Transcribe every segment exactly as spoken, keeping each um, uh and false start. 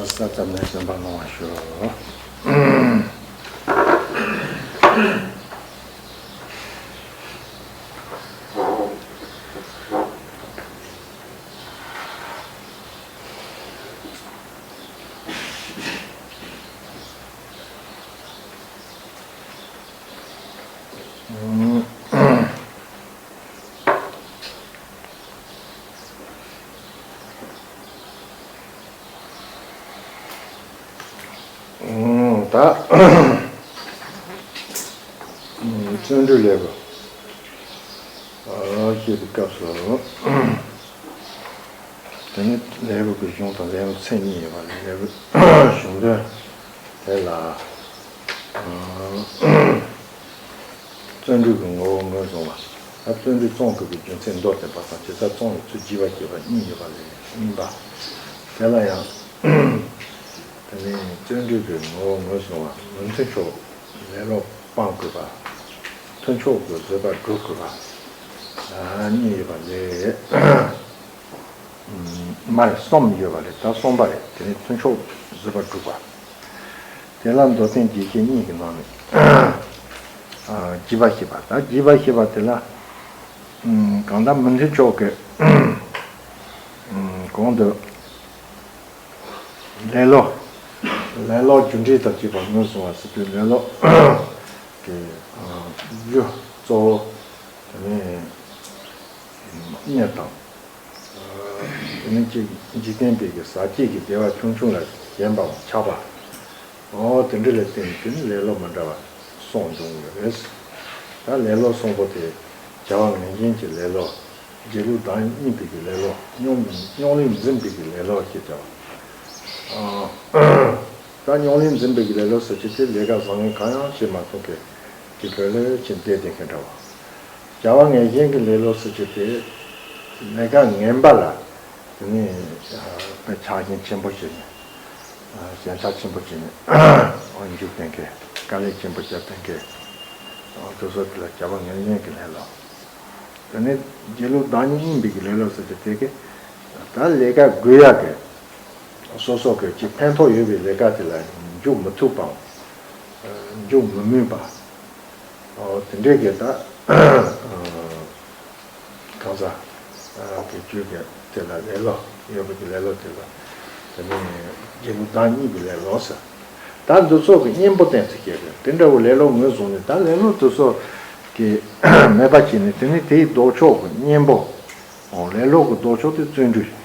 ས་ཙམ་ནས་གསན་པ་གནང་བར་ཞུ། ད་བརྩོན་འགྲུས་ལེགས་པ་ཞེས་པའི་སྐབས་སུ། དེ་ནི་ལེའུ་གི་གཞུང་དང་ལེའུ་མཚན་གཉིས་ཡོད་པ་ལས། ལེའུ་གཞུང་དོན་དེ་ལ། བརྩོན་འགྲུས་ཀྱི་ངོ་བོ་ངོས་བཟུང་བ། ད་བརྩོན་འགྲུས་བརྩོན་དགོས་པའི་རྒྱུ་མཚན་མདོར་བསྟན་པ་དང་། ཇི་ལྟར་བརྩོན་ནས་ཚུལ་བགྱིས་པ་ཞེས་པ་གཉིས་ཡོད་པ་ལས་གཉིས་པ། དེ་ལ་ཡང་། དེ་ནི་བརྩོན་འགྲུས་ཀྱི་ངོ་བོ་ངོས་བཟུང་བ། མི་མཐུན་ཕྱོགས་ལེ་ལོ་སྤང་དགོས་པ། མཐུན་ཕྱོགས་ཀྱི་བཟོད་པ་སྒྲུབ་དགོས་པ། གཉིས་ཡོད་པ་ལས། མ་རེད། གསུམ་ཡོད་པ་རེད། ད་གསུམ་པ་རེད། དེ་ནི་མཐུན་ཕྱོགས་བཟོད་པ་སྒྲུབ་པ། དེ་ལ་མདོར་བསྟན་རྒྱས་བཤད་གཉིས་ཀྱི་ནང་ནས། བགྱིས་པ་ཞེས་པ། ད་བགྱིས་པ་ཞེས་པ་དེ་ལ། གང་ལྟར་མི་མཐུན་ཕྱོགས་ཀྱི། གོང་དུ། ལེ་ལོ། ལེ་ལོ་རྒྱུ་འབྲས་དང་བཅས་པ་ངོས་བཟུང་བ་ཟེར་དུས། ལེ་ལོ་གི་རྒྱུ་གཙོ་བོ་དེ་ནི་གཉིས་དང་། དེ་ནི་གཅིག་འཇིག་རྟེན་པའི་གི་ཟག་བཅས་ཀྱི་བདེ་བ་ཆུང་ཆུང་ལ་ཞེན་པའམ་ཆགས་པ། འོ་དེ་འདྲ་ལ་བརྟེན་ནས་དེ་ནི་ལེ་ལོ་མི་འདྲ་བ་གསུམ་འབྱུང་གི་རེད། ད་ལེ་ལོ་གསུམ་པོ་དེ། བྱ་བ་ངན་ཞེན་གྱི་ལེ་ལོ། སྒྱིད་ལུག་བདག་གཉིས་པའི་གི་ལེ་ལོ། རྙོག་རྙོག་གླེང་འཛིན་པའི་གི་ལེ་ལོ་ཞེས་བྱ་བ། ད་རྙོག་གླེང་འཛིན་པའི་གི་ལེ་ལོ་ཟེར་རྒྱུ་དེ། ལས་ཀ་བཟང་ངན་གང་ཡང་བྱེད་མ་ཐུབ་མཁན་གྱི་བུ་ལོན་ཅིག་བསྡད་བསྡད་མཁན་འདྲ་བ། བྱ་བ་ངན་ཞེན་གྱི་ལེ་ལོ་ཟེར་རྒྱུ་དེ། ལས་ཀ་ངན་པ་ལ་དེ་ནི་དཔེ་ཆགས་ཞེན་ཆེན་པོ་བྱས་ནས། ཞེན་ཆགས་ཆེན་པོ་བྱས་ནས་འཇུག་བསྡད་མཁན། དཀའ་ལས་ཆེན་པོ་བརྒྱབ་བསྡད་མཁན། དེ་ཚོ་དེ་ལ་བྱ་བ་ངན་ཞེན་གྱི་ལེ་ལོ། དེ་ནས་སྒྱིད་ལུག་བདག་གཉིས་གཉིས་པའི་གི་ལེ་ལོ་ཟེར་རྒྱུ་དེ་གི། ད་ལས་ཀ་དགོས་ཡག་གི་སོ་སོ་གི་ཅིག་ཕན་ཐོགས་ཡོད་པའི་ལས་ཀ་དེ་ལ་འཇུག་མི་ཐུབ་པའམ། འཇུག་མི་མོས་པ། འོ་དེ་འདྲའི་གི་ད་གང་ཟག་གི་རྒྱུད་ཀྱི་དེ་ལ་ལེ་ལོ་ཡོད་པ་གི་ལེ་ལོ་དེ་ལ། དེ་ནས་སྒྱིད་ལུག་བདག་གཉིས་པའི་ལེ་ལོ་ཟེར། ད་འདི་ཚོ་གི་གཉེན་པོ་བསྟན་ཚུལ་བཤད་པས། དེ་འདྲ་བོ་ལེ་ལོ་ངོས་བཟུང་ནས། ད་ལེ་ལོ་དེ་ཚོ་གི་མེད་པ་བྱས་ནས། དེ་ནས་དེའི་ལྡོག་ཕྱོགས་ཀྱི་གཉེན་པོ། འོ་ལེ་ལོ་གི་ལྡོག་ཕྱོགས་དེ་བརྩོན་འགྲུས།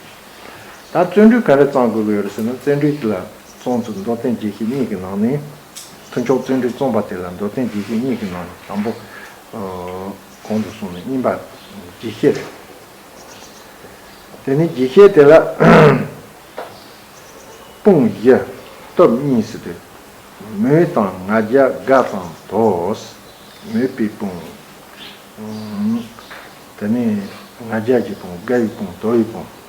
ད་བརྩོན་འགྲུས་ག་རེ་བརྩོན་དགོས་ཀྱི་ཡོད་རེད་ཟེར་ན། བརྩོན་འགྲུས་དེ་ལ་བརྩོན་ཚུལ་མདོར་བསྟན་རྒྱས་བཤད་གཉིས་ཀྱི་ནང་ནས། མཐུན་ཕྱོགས་བརྩོན་འགྲུས་བརྩོན་པ་དེ་ལ་མདོར་བསྟན་རྒྱས་བཤད་གཉིས་ཀྱི་ནང་ནས། དང་པོ། གོང་དུ་སོང་ནས་གཉིས་པ་རྒྱས་བཤད་རེད། དེ་ནས་རྒྱས་བཤད་དེ་ལ། དཔུང་བཞི་སྟོབས་གཉིས་ཟེར་དུས། མོས་དང་ང་རྒྱལ་དགའ་དང་དོ། མོས་པའི་དཔུང་། དེ་ནས་ང་རྒྱལ་གྱི་དཔུང་། དགའ་བའི་དཔུང་། དོ་བའི་དཔུང་།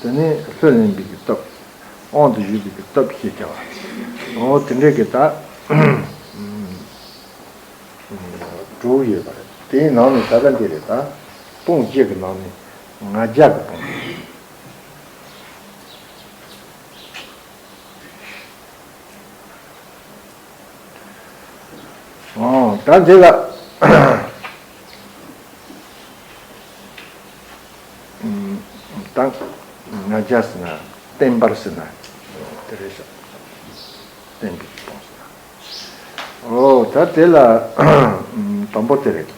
དེ་ནས་ལྷུར་ལེན་པའི་གི་སྟོབས། དབང་དུ་བཞུགས་པའི་གི་སྟོབས་ཞེས་བྱ་བ། འོ་དེ་འདྲའི་གི་ད་དྲུག་ཡོད་པ་རེད། དེའི་ནང་ནས་ད་ལྟ་འདི་རེད། ད་དཔུང་བཞི་གི་ནང་ནས་ང་རྒྱལ་གྱི་དཔུང་། ཨོ། ད་འདི་ལ་ད་ང་རྒྱལ་ཟེར་ན། བརྟན་པར་ཟེར་ན། དེ་རེད་ཤག་བརྟན་པའི་དཔུང་ཟེར་ན། ཨོ། ད་དེ་ལ་དང་པོ་དེ་རེད།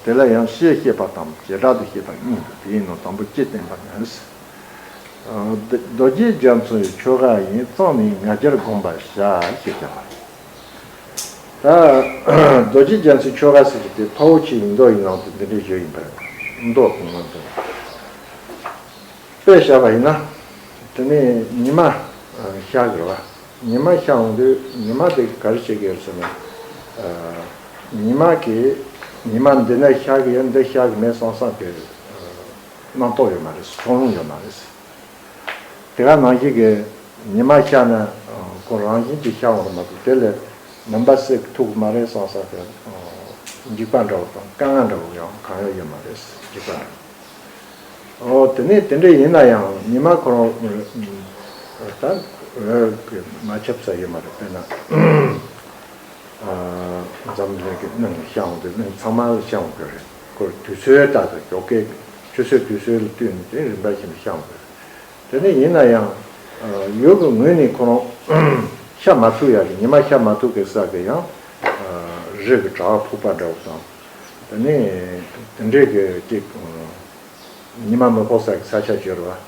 དེ་ལ་ཡང་ཕྱིས་བཤད་པ་དང་བྱེ་བྲག་ཏུ་བཤད་པ་གཉིས་འདུག་དེ་ཡིན་ནོ། དང་པོ་སྤྱི་བསྟན་པ་ནི། རྡོ་རྗེ་རྒྱ་མཚོའི་ཆོ་ག་ཡིན། བརྩམས་ནས་ང་རྒྱལ་བསྒོམ་པར་བྱ་ཞེས་བྱ་བ། ད་རྡོ་རྗེ་རྒྱ་མཚོའི་ཆོ་ག་ཟེར་གྱི་དེ་ཕ་བོ་ཆེ་ཡི་མདོ་ཡི་ནང་དུ་འདི་འདྲའི་བརྗོད་ཡིན་པར། མདོ་གི་ནང་དུ། དཔེ་བཞག་པ་ཡིན་ན། དེ་ནས་ཉི་མ་ཤར་གི་རེད་བ། ཉི་མ་ཤར་འོང་དུས་ཉི་མ་དེ་ག་རེ་བྱེད་ཀྱི་ཡོད་ཟེར་ན། ཉི་མ་གིས་ཉི་མ་འདི་ནས་ཤར་གི་ཡོད། འདི་ཤར་གི་མེད་བསམ་བསམ་གི་རྣམ་རྟོག་ཡོད་མ་རེད། ཚོར་སྣང་ཡོད་མ་རེད། དེ་ག་ནང་བཞིན་གི་ཉི་མ་ཤར་ན་ཁོ་རང་བཞིན་གྱིས་ཤར་འོང་མ་གཏོགས། དེ་ལས་མུན་པ་སེལ་ཐུབ་ཀྱི་མ་རེད་བསམ་བསམ་གི་འཇིགས་པ་འདྲ་བོ་དང་དཀའ་ངལ་འདྲ་བོ་ཡང་གང་ཡང་ཡོད་མ་རེད། འཇིགས་པ་འདྲ་བོ། ཨོ་དེ་ནས་དེ་འདྲ་ཡིན་ན་ཡང་ཉི་མ་ཁོ་རང་ད་འོད་ཀྱི་མ་ཁྱབ་ས་ཡོད་མ་རེད། དཔེར་ན་འཛམ་གླིང་གི་གླིང་ཤར་འོང་དུས་གླིང་ཚང་མ་ལ་ཤར་འོང་གི་རེད། ཁོ་དུས་ཚོད་ལྟར་དུ་ཞོགས་ཀས་ཆུ་ཚོད་དུས་ཚོད་ལ་བསྟུན་ནས་དེ་རིམ་པ་བཞིན་དུ་ཤར་འོང་གི་རེད། དེ་ནས་ཡིན་ན་ཡང་ཡུལ་གྱི་ངོས་ནས་ཁོ་རང་ཤར་མ་ཐུབ་ཡ་གི་ཉི་མ་ཤར་མ་ཐུབ་གི་ས་གི་ཡང་རི་གི་བྲག་ཕུག་པ་འདྲ་བོ་དང་དེ་ནས་དེ་འདྲས་གི་ཅིག་ཉི་མ་མི་ཕོག་ས་གི་ས་ཆ་བརྗོད་རོགས།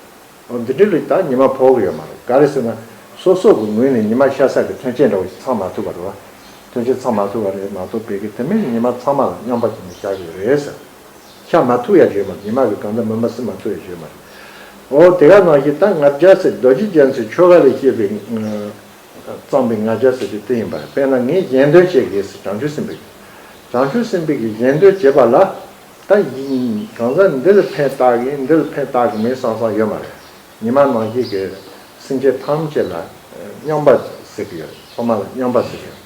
འོ་འདི་འདྲའི་རིགས་ད་ཉི་མ་ཕོག་གི་ཡོད་མ་རེད། ག་རེ་ཟེར་ན་སོ་སོ་གི་ངོས་ནས་ཉི་མ་ཤར་ས་གི་ཐོན་སྐྱེད་འདྲ་བོ་ཞིག་ཚང་མ་ཐུབ་པ་རེད་བ། ཐོན་སྐྱེད་ཚང་མ་ཐུབ་པ་རེད་མ་གཏོགས་བོད་ཀྱི་དེ་མིན་ཉི་མ་ཚང་མ་ལ་མཉམ་པ་བྱས་ནས་ཤར་གི་རེད་ཟེར། ཤར་མ་ཐུབ་ཡ་བརྗོད་མ་རེད། ཉི་མ་གི་གང་ལྟར་མུན་པ་སེལ་མ་ཐུབ་ཡ་བརྗོད་མ་རེད། འོ་དེ་ག་ནང་བཞིན་ད་ལྔ་བརྒྱ་ཟེར་རྡོ་རྗེ་རྒྱ་མཚོའི་ཆོ་ག་ལས་བཤད་པའི་བརྩམས་པའི་ལྔ་བརྒྱ་ཟེར་དེ་དེ་ཡིན་པ་རེད། དཔེར་ན་ངས་གཞན་དོན་བྱེད་དགོས་ཟེར་བྱང་ཆུབ་སེམས་དཔའི་བྱང་ཆུབ་སེམས་དཔའི་གི་གཞན་དོན་བྱེད་པ་ལ། ད་ཡིན་གང་ཟག་འདི་ལ་ཕན་བཏགས་ཀྱི་འདི་ལ་ཕན་བཏགས་ཀྱི་མེད་བསམ་བསམ་ཡོད་མ་རེད། ཉི་མ་ནང་བཞིན་གྱི་སེམས་ཅན་ཐམས་ཅད་ལ་མཉམ་པ་གཟིགས་ཀྱི་ཡོད་རེད། ཚང་མ་ལ་མཉམ་པ་གཟིགས་ཀྱི་ཡོད་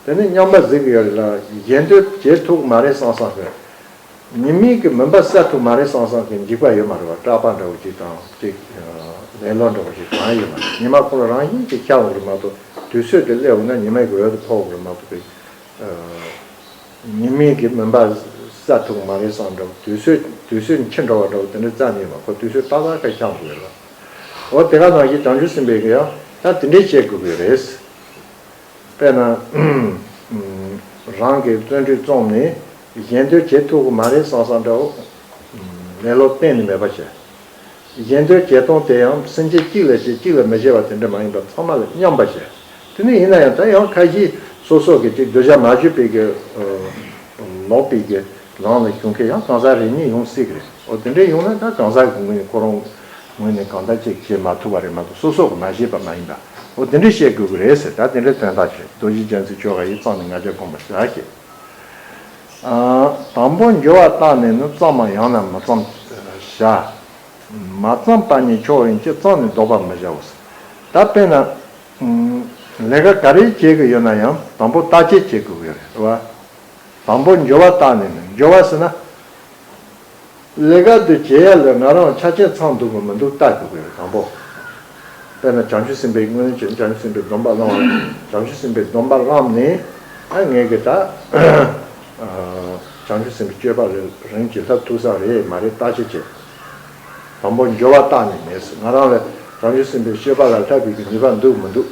རེད། དེ་ནི་མཉམ་པ་གཟིགས་ཀྱི་ཡོད་རེད་ལ་གཞན་དོན་བྱེད་ཐུབ་མ་རེད་བསམ་བསམ་གི་ཉི་མའི་གི་མུན་པ་བསལ་ཐུབ་མ་རེད་བསམ་བསམ་གི་འཇིགས་པ་ཡོད་མ་རེད་བ། སྐྲག་པ་འདྲ་བོ་ཅིག་དང་ཅིག་ལེ་ལོ་འདྲ་བོ་ཅིག་གང་ཡོད་མ་རེད། ཉི་མ་ཁོ་རང་རང་བཞིན་གྱིས་ཤར་འོང་གི་རེད་མ་གཏོགས་དུས་ཚོད་དེ་སླེབས་འོང་ན་ཉི་མའི་གི་འོད་དེ་ཕོག་འོང་གི་རེད་མ་གཏོགས་པའི། ཉི་མའི་གི་མུན་པ་བསལ་ཐུབ་མ་རེད་བསམ་འདྲ་བོ་དུས་ཚོད་དུས་ཚོད་འཕྱི་འགྲོ་བ་འདྲ་བོ་དེ་འདྲ་རྩ་ནས་མ་ཁོ་དུས་ཚོད་ཏག་ཏག་ཁ་ཤང་དགོས་རེད། འོ་དེ་ག་ནང་བཞིན་བྱང་ཆུབ་སེམས་དཔའི་གི་ཡང་ད་དེ་འདྲས་བྱེད་དགོས་ཀྱི་རེད། དཔེར་ན་རང་གི་བརྩོན་འགྲུས་བརྩམས་ནས་གཞན་དོན་བྱེད་ཐུབ་ཀྱི་མ་རེད་བསམ་བསམ་འདྲ་བོ་ལེ་ལོ་གཏན་ནས་མེད་པ་བྱས། གཞན་དོན་བྱེད་སྟངས་དེ་ཡང་སེམས་ཅན་གཅིག་ལ་བྱེད་གཅིག་ལ་མི་བྱེད་པ་དེ་འདྲ་མ་ཡིན་པར་ཚང་མ་ལ་མཉམ་པ་བྱས། དེ་ནས་ཡིན་ན་ཡང་ད་ཡང་ཁ་ཤས་སོ་སོ་གི་ཅིག་གདུལ་བྱ་མ་གྱུར་པའི་གི་ལོག་པའི་གི་ལམ་ལ་ཞུགས་མཁན་ཡང་གང་ཟག་རེ་གཉིས་ཡོང་སྲིད་གི་རེད། འོ་དེ་འདྲའི་ཡོང་ན་ད་གང་ཟག་གི་ངོས་ནས་ཁོ་རང་ངོས་ནས་གང་ལྟར་ཅིག་བྱེད་མ་ཐུབ་པ་རེད་མ་གཏོགས་སོ་སོ་གི་མ་བྱས་པ་མ་ཡིན་པ། འོ་དེ་འདྲ་བཤད་དགོས་གི་རེད་ཟེར། ད་དེ་འདྲའི་དོན་དག་ཅིག་རྡོ་རྗེ་རྒྱ་མཚོའི་ཆོ་ག་ཡིས་བརྩམས་ནས་ལྔ་བརྒྱ་བསྒོམ་པར་བྱ་ཞེས། དང་པོ་འགྱུར་བ་བཏང་ནས་ནི་བརྩམས་མ་ཡང་ན་མི་བརྩམས་བྱ། མ་བརྩམས་པ་ཉིད་མཆོག་ཡིན་གྱི་བརྩམས་ནས་ལྡོག་པར་མི་བྱའོ། ད་དཔེར་ན། ལས་ཀ་ག་རེ་བྱེད་ཀྱི་ཡོད་ན་ཡང་དང་པོ་བརྟག་དཔྱད་བྱེད་དགོས་ཀྱི་རེད་བ། དང་པོ་འགྱུར་བ་བཏང་ནས་ནི་འགྱུར་བ་ཟེར་ན། ལས་ཀ་དེ་བྱེད་ཡ་ལ་ང་རང་ཆ་རྐྱེན་ཚང་འདུག་གམ་མི་འདུག་བལྟ་དགོས་ཀྱི་རེད་དང་པོ། དཔེར་ན་བྱང་ཆུབ་སེམས་དཔའི་སྔོན་བྱོན་བྱང་ཆུབ་སེམས་དཔའི་སྡོམ་པ་བླངས་བྱང་ཆུབ་སེམས་དཔའི་སྡོམ་པ་བླངས་ནས་ཨ་ངས་ཀྱི་ད་བྱང་ཆུབ་སེམས་དཔའི་སྤྱོད་པ་ལ་རིམ་གྱིས་བསླབ་ཐུབ་ས་རེད་མ་རེད་བརྟག་དཔྱད་བྱེད། དང་པོ་འགྱུར་བ་བཏགས་ནས་མེད་ཟེར། ང་རང་ལ་བྱང་ཆུབ་སེམས་དཔའི་སྤྱོད་པ་ལ་བསླབ་པའི་གི་ནུས་པ་འདུག་མི་འདུག་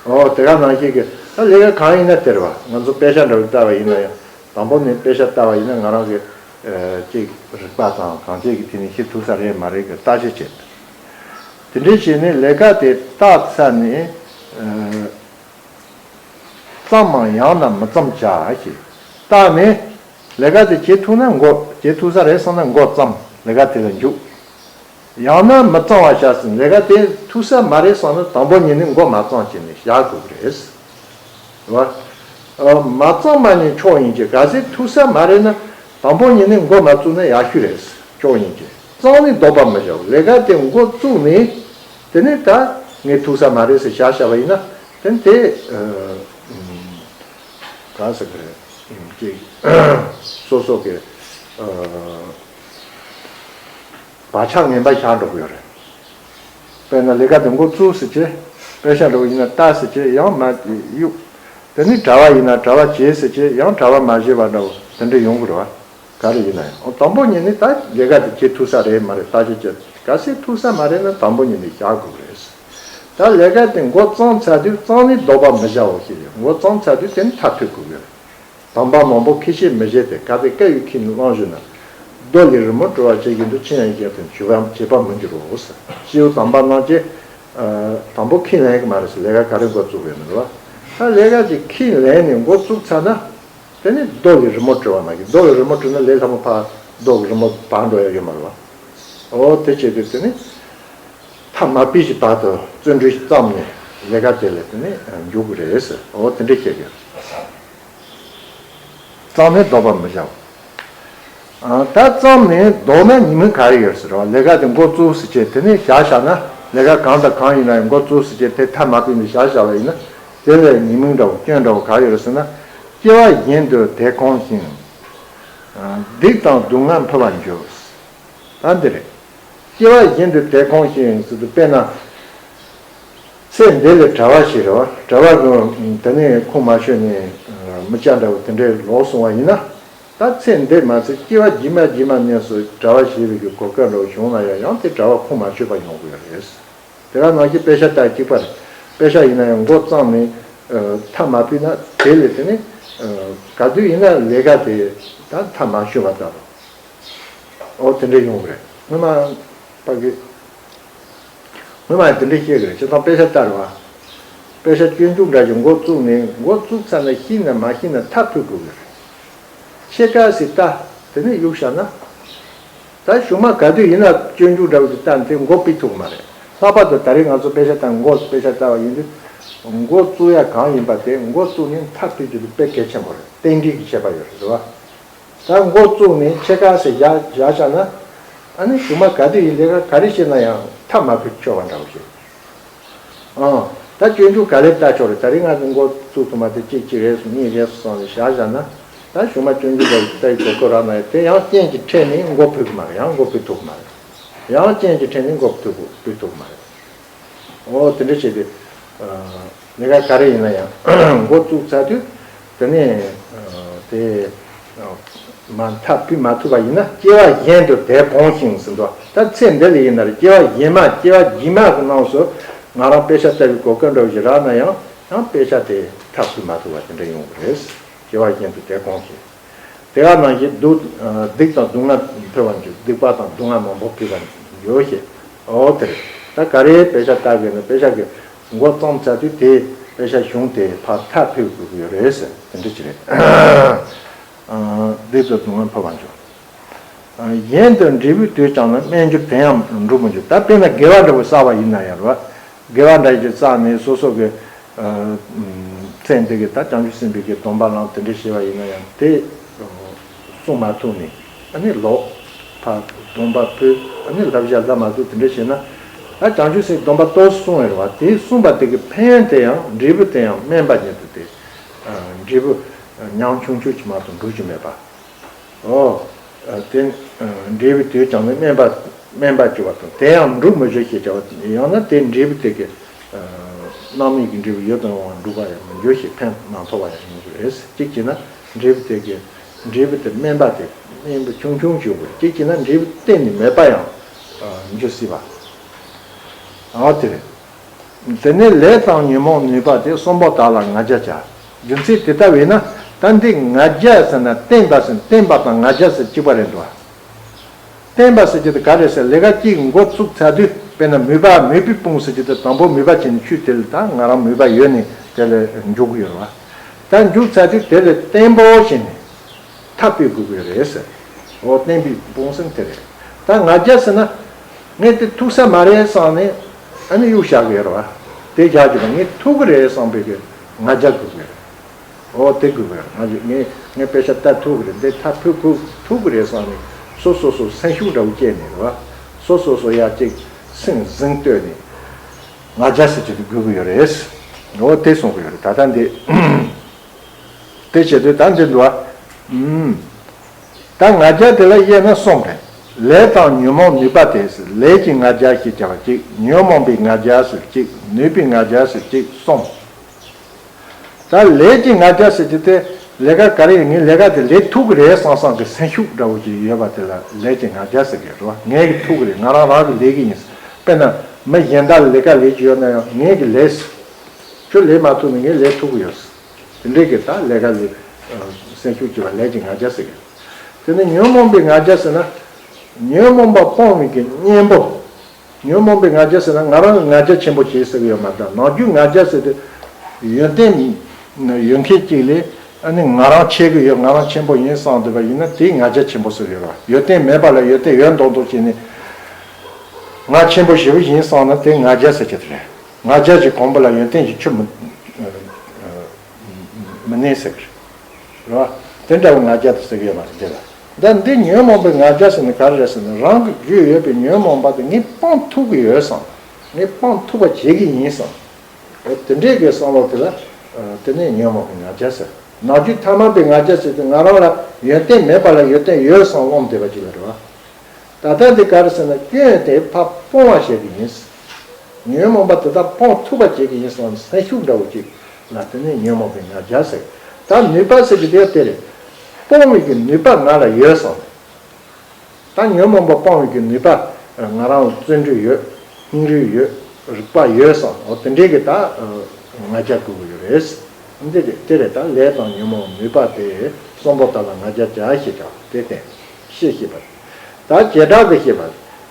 འོ་དེ་ག་ནང་བཞིན་གྱི་ད་ལས་ཀ་གང་ཡིན་ན་དེ་རེད་བ། ང་ཚོ་དཔེ་ཆ་འདྲ་བོ་ལྟ་བ་ཡིན་ན་ཡང་དང་པོ་ནས་དཔེ་ཆ་ལྟ་བ་ཡིན་ན་ང་རང་གི་ཅིག་རིག་པ་དང་གང་བྱས་ཀྱི་དེ་ནས་ཤེས་ཐུབ་ས་རེད་མ་རེད་གི་བརྟག་དཔྱད་བྱེད། དེ་འདྲའི་བྱས་ནས་ལས་ཀ་དེ་བརྟག་ཚར་ནས། བརྩམས་མ་ཡང་ན་མི་བརྩམས་བྱ་ཞེས་བརྟགས་ནས། ལས་ཀ་དེ་བྱེད་ཐུབ་ན་འགོ་བྱེད་ཐུབ་ས་རེད་བསམ་ན་འགོ་བརྩམས་ལས་ཀ་དེ་ལ་འཇུག་ཡང་ན་མི་བརྩམས་པ་བྱ་ཟིན་ལས་ཀ་དེ་ཐུབ་ས་མ་རེད་བསམ་ན་དང་པོ་ཉིད་ནས་འགོ་མ་བརྩམས་བྱས་ནས་བཞག་དགོས་ཀྱི་རེད། རེད་བ། མ་བརྩམས་པ་ནི་མཆོག་ཡིན་གྱི་གལ་སྲིད་ཐུབ་ས་མ་རེད་ན་དང་པོ་ཉིད་ནས་འགོ་མ་བཙུགས་ན་ཡག་ཤོས་རེད། མཆོག་ཡིན་གྱི་བརྩམས་ནས་ལྡོག་པ་མི་བྱའོ། ལས་ཀ་དེ་འགོ་བཙུགས་ནས། དེ་ནས་ད་ངས་ཐུག་ས་མ་རེད་ཟེར་བཞག་བཞག་པ་ཡིན་ན་དེ་ནི་དེ་ག་ཟེར་གི་རེད། ཅིག་སོ་སོ་གི་བག་ཆགས་ངན་པ་བཞག་འགྲོ་གི་ཡོད་རེད། དཔེར་ན་ལས་ཀ་དེ་འགོ་བཙུགས་ཟེར་བྱས་དཔེ་ཆ་འགྲོ་གི་ཡིན་ན་ལྟ་ཟེར་བྱས་ཡང་མ་གཡུག་དེ་ནས་གྲྭ་བ་ཡིན་ན་གྲྭ་བ་བྱེད་ཟེར་བྱས་ཡང་གྲྭ་བ་མ་བྱེད་པ་འདྲ་བོ་དེ་འདྲ་ཡོང་གི་རེད་བ། ག་རེ་ཡིན་ན་ཡང་། འོ་དང་པོ་ཉིད་ནས་ད་ལས་ཀ་དེ་བྱེད་ཐུབ་ས་རེད་མ་རེད་བརྟག་དཔྱད་བྱེད། གལ་སྲིད་ཐུབ་ས་མ་རེད་ན་དང་པོ་ཉིད་ནས་བཞག་དགོས་རེད། ད་ལས་ཀ་དེ་འགོ་བརྩམས་ཚར་དུས་བརྩམས་ནས་ལྡོག་པ་མི་བྱའོ་ཞེས་ཡོད། འགོ་བརྩམས་ཚར་དུས་དེ་ནི་མཐར་ཐུག་དགོས་ཀྱི་རེད། དམ་པ་མང་པོ་ཁས་བྱས་མི་བྱེད་དེ། གལ་ཏེ་སྐབས་ཡོད་ཁས་ནི་བླངས་ཞུ་ན། རྡོ་ལས་རི་མོ་བྲི་བ་བྱེད་བཞིན་དུ། ཆུ་ཡང་བཞད་དུ་འཇུག་པ་བྱེད་པར་མི་འགྱུར་རོ། སྤྱིར་དམ་པ་རྣམས་ཀྱིས་དང་པོ་ཁས་ལེན་གྱི་མ་རེད་ཟེར། ལས་ཀ་ག་རེ་འགོ་བཙུགས་ཡོད་ན་རེད་བ། ད་ལས་ཀ་ཅིག་ཁས་ལེན་ནས་འགོ་བཙུགས་ཚར་ན། དེ་ནི་རྡོ་ལས་རི་མོ་བྲི་བ་ནང་བཞིན། རྡོ་ལས་རི་མོ་བྲིས་ན་ལས་སླ་མོ་ཕར་རྡོ་གི་རི་མོ་བག་འགྲོ་ཡ་ཡོད་མ་རེད་བ། འོ་དེ་བྱེད་དུས་དེ་ནི་ཐ་མལ་པའི་ཞིག་བར་དུ་བརྩོན་འགྲུས་བརྩམས་ནས་ལས་ཀ་དེ་ལས་དེ་ནི་འཇུག་གི་རེད་ཟེར། འོ་དེ་འདྲ་བཤད་ཀྱི་རེད། བརྩམས་ནས་ལྡོག་པར་མི་བྱའོ། ཨ། ད་བརྩམས་ནས་ལྡོག་ན་ཉེས་དམིགས་ག་རེ་ཡོད་ཟེར་བ། ལས་ཀ་དེ་འགོ་བཙུགས་ཟེར་བྱས་དེ་ནས་བཞག་བཞག་ན་ལས་ཀ་གང་དང་གང་ཡིན་ན་ཡང་འགོ་བཙུགས་ཟེར་བྱས་དེ་ཐ་མལ་པའི་ནས་བཞག་བཞག་པ་ཡིན་ན་དེ་ལས་ཉེས་དམིགས་འདྲ་བོ་སྐྱོན་འདྲ་བོ་ག་རེ་ཡོད་ཟེར་ན། སྐྱེ་བ་གཞན་དུ་དེ་གང་ཞིང་། སྡིག་དང་སྡུག་བསྔལ་འཕེལ་བར་འགྱུར། ཨ་འདི་རེད། སྐྱེ་བ་བཞིན་དུ་དེ་གང་ཞིག་ཟེར་དུས་དཔེར་ན། ཚེ་འདི་ལས་གྲྭ་བ་ཞིག་རེད་བ། གྲྭ་བ་གི་དེ་ནས་ཁུངས་མ་ཆོད་ནས་མི་སྐྱ་འདྲ་བོ་དེ་འདྲའི་ལོག་སོང་བ་ཡིན་ན། ད་ཚེ་འདི་མ་ཚད་སྐྱེ་བ་རྗེས་མ་རྗེས་མ་ནས་སུ་གྲྭ་བ་ཞེས་པའི་གི་གོ་སྐབས་འདྲ་བོ་བྱུང་ན་ཡང་ཡང་དེ་གྲྭ་བ་ཁུངས་མ་ཆོད་པ་ཡོང་གི་ཡོད་རེད། དེ་ག་ནང་བཞིན་དཔེ་ཆ་ལྟ་གཅིག་པ་རེད། དཔེ་ཆ་ཡིན་ན་ཡང་མགོ་བརྩམས་ནས་མཐའ་མ་ཕུལ་ན་དེ་ལས་དེ་ནས་ག་དུས་ཡིན་ན་ལས་ཀ་དེ་ད་མཐའ་མ་ཆོད་པ་ལྟ་བུ། འོ་དེ་འདྲ་ཡོང་གི་རེད། སྔོན་མ་ཕ་གི། སྔོན་མ་དེ་འདྲ་བཤད་གི་རེད། སྤྱིར་བཏང་དཔེ་ཆ་ལྟ་རེད་བ། དཔེ་ཆ་སྤྱོད་འཇུག་འདྲ་ཞིག་འགོ་བཙུགས་ནས་འགོ་བཙུགས་ཚར་ན་ཤེས་ན་མ་ཤེས་ན་མཐའ་ཕུལ་དགོས་གི་རེད། ཕྱེད་ཀ་ཞིག་ལྟ། དེ་ནས་གཡུག་བཞག་ན། ད་གཞུག་མ་ག་དུས་ཡིན་ན་སྤྱོད་འཇུག་འདྲ་བོ་ཞིག་ལྟ་ནས་དེ་འགོ་ཕུལ་ཐུབ་ཀྱི་མ་རེད། ལྷག་པར་དུ་ད་རེས་ང་ཚོ་དཔེ་ཆ་ལྟ་འགོ་དཔེ་ཆ་ལྟ་བ་ཡིན་དུས། འགོ་བཙུགས་ཡ་གང་ཡིན་པ་དེ་འགོ་བཙུགས་ནས་མཐའ་ཕུལ་རྒྱུ་དེ་དཔེ་གལ་ཆེན་པོ་རེད། རྟེན་འབྲེལ་གྱི་ཁྱད་པར་ཡོད་རེད་བ། ད་འགོ་བཙུགས་ནས་ཕྱེད་ཀ་ཞིག་བཞག་བཞག་བཞག་ན། ཨ་ནི་གཞུག་མ་ག་དུས་ཡིན་ལས་ཀ་ག་རེ་བྱེད་ན་ཡང་མཐའ་མ་ཕུལ་ཆོག་པ་འདྲ་བོ་ཞིག་ཨང་། ད་སྤྱོད་འཇུག་ག་ལེར་ལྟ་ཆོག་རེད། ད་རེས་ང་ཚོ་འགོ་བཙུགས་ཐུབ་མ་དེ་གཅིག་གཅིག་རེད་སོང་གཉིས་རེད་སོང་ནས་བཞག་བཞག་ན། ད་གཞུག་མ་སྤྱོད་འཇུག་ལ་ལྟ་ཡི་གོ་སྐབས་རག་ན་ཡང་དེ་ཡང་རྐྱེན་གྱི་ཕྲད་ནས་འགོ་ཕུལ་གི་མ་རེད། ཡང་འགོ་ཕུལ་ཐུབ་གི་མ་རེད། ཡང་རྐྱེན་གྱི་ཕྲད་ནས་འགོ་ཕུལ་ཐུབ་ཕུལ་ཐུབ་གི་མ་རེད། འོ་དེ་འདྲ་བྱས་ཏེ། ལས་ཀ་ག་རེ་ཡིན་ན་ཡང་འགོ་བཙུགས་ཚར་དུས་དེ་ནས་དེ་མ་མཐའ་ཕུལ་མ་ཐུབ་པ་ཡིན་ན་སྐྱེ་བ་གཞན་དུ་དེ་གང་ཞིག་ཟིན་ཏོ། ད་ཚེ་འདི་ལ་ཡིན་ན་རེད། སྐྱེ་བ་གཞན་མ་སྐྱེ་བ་རྗེས་མ་གི་ནང་སུ་ང་རང་དཔེ་ཆ་ལྟ་བའི་གོ་སྐབས་འདྲ་བོ་ཞིག་རག་ན་ཡང་ཡང་དཔེ་ཆ་དེ་མཐའ་ཕུལ་མ་ཐུབ་པ་དེ་འདྲ་ཡོང་གི་རེད། སྐྱེ་བ་གཞན་དུ་དེ་གང་ཞིག་དེ་ག་ནང་བཞིན་སྡུག་སྡིག་དང་སྡུག་བསྔལ་འཕེལ་བར་འགྱུར། སྡིག་པ་དང་སྡུག་བསྔལ་མང་པོ་འཕེལ་བར་འགྱུར་ཞེས། འོ་དེ་རེད། ད་ག་རེ་དཔེ་ཆ་ལྟ་དགོས་ན་དཔེ་ཆ་གི་འགོ་བརྩམས་ཚར་དུས་དེ་དཔེ་ཆ་གཞུང་དེ་ཕར་མཐའ་ཕུལ་དགོས་ཀྱི་ཡོད་རེད་ཟེར་དེ་འདྲ་ཅིག་རེད། སྡིག་དང་སྡུག་བསྔལ་འཕེལ་བར་འགྱུར། གཞན་དུ་འབྲས་བུ་དུས་ཀྱང་ན་དམན་འགྱུར་དེ་ཡང་འགྲུབ་མི་འགྱུར། ད་དཔེར་ན་དགེ་བ་འདྲ་བོ་བསགས་པ་ཡིན་ན་ཡང་རེད་བ། དགེ་བ་འདྲ་ཞིག་བསགས་ནས་སོ་སོ་གི་ཚེ་འདི་གི་ད་བྱང་ཆུབ་སེམས་དཔའི་གི་སྡོམ་པ་བླངས་དེ་འདྲ་བྱས་པ་ཡིན་ན་ཡང་དེ་སྲུང་མ་ཐུབ་ནས་ཨ་ནི་ལོག་ཕར་སྡོམ་པ་ཕུལ། ཨ་ནི་བསླབ་བྱ་བསླབ་མ་ཐུབ་དེ་འདྲ་བྱས་ན། ད་བྱང་ཆུབ་སེམས་སྡོམ་པ་ཏོག་སྲུང་བའི་རེད་བ། དེ་སྲུང་བ་དེ་གི་ཕན་ཡོན་དེ་ཡང་འབྲས་བུ་དེ་ཡང་དམན་པ་ཉིད་དུ་སྟེ། འབྲས་བུ་ཉུང་ཆུང་ཆུང་ཅིག་མ་གཏོགས་འགྲུབ་རྒྱུ་མེད་པ། ཨོ། དེ། འབྲས་བུ་དུས་ཀྱང་ནི་དམན་པ་དམན་པ་བཅུ་བ་དང་དེ་ཡང་འགྲུབ་མི་འགྱུར་ཞེས་བྱ་བ་ཡང་ན་དེ་འབྲས་བུ་དེ་གི། རྣམ་སྨིན་གྱི་འབྲས་བུ་ཡོད་དུ་ཡོང་བ་འགྲུབ་པ་ཡང་མི་འགྱུར་ཞེས་ཕན་མ་ཐོགས་པ་ཡང་ཡིན་དགོས་རེད། གཅིག་བྱས་ན་འབྲས་བུ་དེ་གི་འབྲས་བུ་དེ་དམན་པ་དེ་དམན་པ་ཆུང་ཆུང་ཞིག་དགོས། གཅིག་བྱས་ན་འབྲས་བུ་གཏན་ནས་མེད་པ་ཡང་འགྱུར་སྲིད་པ། ཨོ་དེ་རེད། དེ་ནས་ལས་དང་ཉོན་མོངས་ནུས་པ་སྟེ་གསུམ་པོ་དག་ལ་ང་རྒྱལ་བྱ། རྒྱུ་མཚན་དེ་ལྟ་བས་ན་ད་འདི་ང་རྒྱལ་ཟེར་ན་བརྟེན་པ་ཟེར་བརྟེན་པ་དང་ང་རྒྱལ་ཟེར་གཅིག་པ་རེད་འདུག་བརྟེན་པ་ཟེར་གྱི་དེ་ག་རེ་ཟེར་ལས་ཀ་གཅིག་འགོ་བཙུགས་ཚར་དུས་དཔེར་ན་མོས་པ་མོས་པས་སྤུངས་ཟེར་གྱི་དེ་དང་པོ་མོས་པ་བྱས་ནས་ཆུ་དེ་ལ་ད་ང་རང་མོས་པ་ཡོད་ནས་དེ་ལ་འཇུག་གི་ཡོད་རེད་བ། ད་འཇུག་ཚར་དུས་དེ་ལ་བརྟན་པོ་བྱས་ནས། ཐབས་སྤེལ་དགོས་ཀྱི་རེད་ཟེར། འོ་བརྟེན་པའི་སྤོང་སེམས་དེ་རེད། ད་ང་རྒྱལ་ཟེར་ན། ངས་དེ་ཐུག་ས་མ་རེད་བསམ་ནས་ཨ་ནི་གཡུག་བཞག་གི་ཡོད་རེད་བ། དེ་བཞག་རྒྱུ་ན་ངས་ཐུག་གི་རེད་བསམ་པའི་གི་ང་རྒྱལ་དགོས་ཀྱི་རེད། འོ་དེ་དགོས་ཀྱི་རེད། ང་རྒྱལ་ངས་ངས་དཔེ་ཆ་ལྟ་ཐུབ་ཀྱི་རེད། འདི་ཐབས་ཐུག་ཐུག་ཐུག་གི་རེད་བསམ་ནས་སོ་སོ་སོ་སེམས་ཤུགས་འདྲ་བོ་སྐྱེས་ནས་རེད་བ། སོ་སོ་སོ་ཡ་གཅིག་སེམས་ཟིང་ལྟོས་ནས་ང་རྒྱལ་ཟེར་གྱི་དེ་དགོས་ཀྱི་ཡོད་རེད། འོ་དེ་གསུང་གི་ཡོད་རེད། ད་ལྟ་འདི། དེ་བྱེད་དུས་ད་འདི་འདུག་ཨ། ཨུམ། ད་ང་རྒྱལ་དེ་ལ་དབྱེ་ན་གསུམ་རེད། ལས་དང་ཉོན་མོངས་ནུས་པ་སྟེ་ཟེར། ལས་ཀྱི་ང་རྒྱལ་ཞེས་བྱ་བ་གཅིག་ཉོན་མོངས་པའི་ང་རྒྱལ་ཟེར་གཅིག་ནུས་པའི་ང་རྒྱལ་ཟེར་གཅིག་གསུམ། ད་ལས་ཀྱི་ང་རྒྱལ་ཟེར་གྱི་དེ་ལས་ཀ་ག་རེ་ཡིན་ངས་ལས་ཀ་དེ་ལས་ཐུབ་ཀྱི་རེད་བསམ་བསམ་གྱི་སེམས་ཤུགས་འདྲ་བོ་ཞིག་ཡོད་པ་དེ་ལ་ལས་ཀྱི་ང་རྒྱལ་ཟེར་གྱི་རེད་བ། ངས་ཀྱི་ཐུབ་ཀྱི་རེད། ང་རང་རང་གི་ལས་ཀྱི་ཡིན། དཔེར་ན་མི་གཞན་དག་ལ་ལས་ཀ་ལས་ཀྱི་ཡོད་ན་ཡང་ངས་ཀྱི་ལས། ཁྱོད་ལས་མ་ཐུབ་ན་ངས་ལས་ཐུབ་ཀྱི་ཡོད། དེ་འདྲའི་གི་ད་ལས་ཀ་ལས་སེམས་ཤུགས་སྐྱེ་བ་ལས་ཀྱི་ང་རྒྱལ་ཟེར་གི། དེ་ནས་ཉོན་མོངས་པའི་ང་རྒྱལ་ཟེར་ན། ཉོན་མོངས་པ་སྤོང་བའི་གི་གཉེན་པོ། ཉོན་མོངས་པའི་ང་རྒྱལ་ཟེར་ན་ང་རང་གི་ང་རྒྱལ་ཆེན་པོ་བྱེད་ཟེར་གི་ཡོད་མ་རེད། ནང་རྒྱུ་ང་རྒྱལ་ཟེར་དུས་ཡོན་ཏན་ཡོད་མཁན་གཅིག་ལས་ཨ་ནི་ང་རང་ཆེ་གི་ཡོད་ང་རང་ཆེན་པོ་ཡིན་བསམ་འདོད་པ་ཡིན་ན་དེའི་ང་རྒྱལ་ཆེན་པོ་ཟེར་གི་ཡོད་རེད། ཡོན་ཏན་མེད་པ་ལ་ཡོན་ཏན་ཡོད་མདོག་མདོག་བྱས་ནས་ང་ཆེན་པོ་ཞེ་པོ་ཡིན་བསམ་ན་དེ་ང་རྒྱལ་ཟེར་གྱི་དེ་རེད། ང་རྒྱལ་གྱི་གོང་བུ་ལ་ཡོན་ཏན་གྱི་ཆུ་མི་མི་གནས་ཟེར་གི་རེད་བ། དེ་འདྲ་བའི་ང་རྒྱལ་དུ་ཟེར་གི་ཡོད་མ་རེད་འདི་ལ། ད་འདི་ཉོན་མོངས་པའི་ང་རྒྱལ་ཟེར་ནི་ག་རེ་རེད་ཟེར་ན་རང་གི་རྒྱུད་ཡོད་པའི་ཉོན་མོངས་པ་དེ་ངས་སྤང་ཐུབ་ཀྱི་ཡོད་བསམ། ངས་སྤང་ཐུབ་པ་བྱེད་ཀྱི་ཡིན་བསམ། འོ་དེ་འདྲའི་གི་བསམ་བློ་དེ་ལ་དེ་ནས་ཉོན་མོངས་པའི་ང་རྒྱལ་ཟེར། ནང་རྒྱུད་ཐ་མལ་པའི་ང་རྒྱལ་ཟེར་དུས་ང་རང་ལ་ཡོན་ཏན་མེད་པ་ལ་ཡོན་ཏན་ཡོད་བསམ་རློམ་བསྡད་པ་ཅིག་ལ་རེད་བ། ད་ལྟ་འདི་ག་རེ་ཟེར་ན་སྐྱོན་དེ་ཕར་སྤོང་བ་བྱེད་ཀྱི་ཡིན། ཉོན་མོངས་པ་དེ་དག་སྤོང་ཐུབ་པ་བྱེད་ཀྱི་ཡིན་བསམ་སེམས་ཤུགས་འདྲ་བོ་ཅིག་ལ་དེ་ནི་ཉོན་མོངས་པའི་ང་རྒྱལ་ཟེར། ད་ནུས་པ་ཟེར་གྱི་དེ་དེ་རེད། སྤོང་བའི་གི་ནུས་པ་ང་ལ་ཡོད་བསམ། ད་ཉོན་མོངས་པ་སྤོང་བའི་གི་ནུས་པ་ང་རང་བརྩོན་འགྲུས་ཡོད། སྙིང་རུས་ཡོད། རིག་པ་ཡོད་བསམ། འོ་དེ་འདྲའི་གི་ད་ང་རྒྱལ་དགོས་ཀྱི་ཡོད་རེད། འདི་རེད། དེ་རེད། ད་ལས་དང་ཉོན་མོངས་ནུས་པ་དེ་གསུམ་པོ་དག་ལ་ང་རྒྱལ་བྱ་ཞེས་བྱ་བ་དེ་བསྟན། ཤེས་ཤེས་པ། ད་བྱེ་བྲག་གི་ཤེས་པ།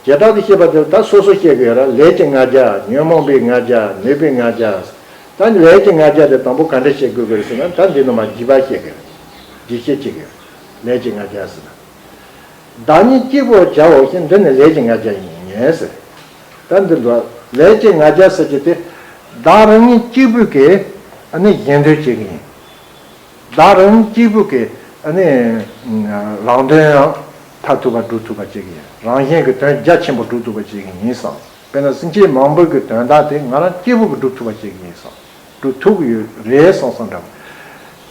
བྱེ་བྲག་གི་ཤེས་པ་དེ་ད་སོ་སོ་ཤེས་དགོས་ར། ལས་ཀྱི་ང་རྒྱལ། ཉོན་མོངས་པའི་ང་རྒྱལ། ནུས་པའི་ང་རྒྱལ། ད་ལས་ཀྱི་ང་རྒྱལ་དེ་དང་པོ་ག་འདྲ་ཤེས་དགོས་ཀྱི་རེད་ཟེར་ན། ད་འདི་ནི་མ་བརྒྱུད་པ་ཤེས་དགོས་རེད། བརྒྱུད་ཤེས་བྱེད་དགོས་རེད། ལས་ཀྱི་ང་རྒྱལ་ཟེར་ན། བདག་ཉིད་གཅིག་པུར་བྱའོ་ཞེས། འདི་ནི་ལས་ཀྱི་ང་རྒྱལ་ཡིན་ཟེར། ད་འདི་འདྲ་ལས་ཀྱི་ང་རྒྱལ་ཟེར་གྱི་དེ། བདག་རང་ཉིད་གཅིག་པུས་ཀྱིས་ཨ་ནི་གཞན་དོན་བྱེད་ཀྱི་ཡིན། བདག་རང་ཉིད་གཅིག་པུ་གིས་ཨ་ནི་རང་དོན་ཡང་མཐར་ཐུག་པ་སྒྲུབ་ཐུབ་པ་བྱེད་ཀྱི་ཡིན། རང་གཞན་གྱི་དོན་རྒྱ་ཆེན་པོ་སྒྲུབ་ཐུབ་པ་བྱེད་ཀྱི་ཡིན་བསམ། དཔེར་ན་སེམས་ཅན་མང་པོ་གི་དོན་དག་དེ་ང་རང་གཅིག་པུ་གིས་སྒྲུབ་ཐུབ་པ་བྱེད་ཀྱི་ཡིན་བསམ། སྒྲུབ་ཐུབ་ཀྱི་ཡོད་རེད་བསམ་བསམ་འདྲ་བོ།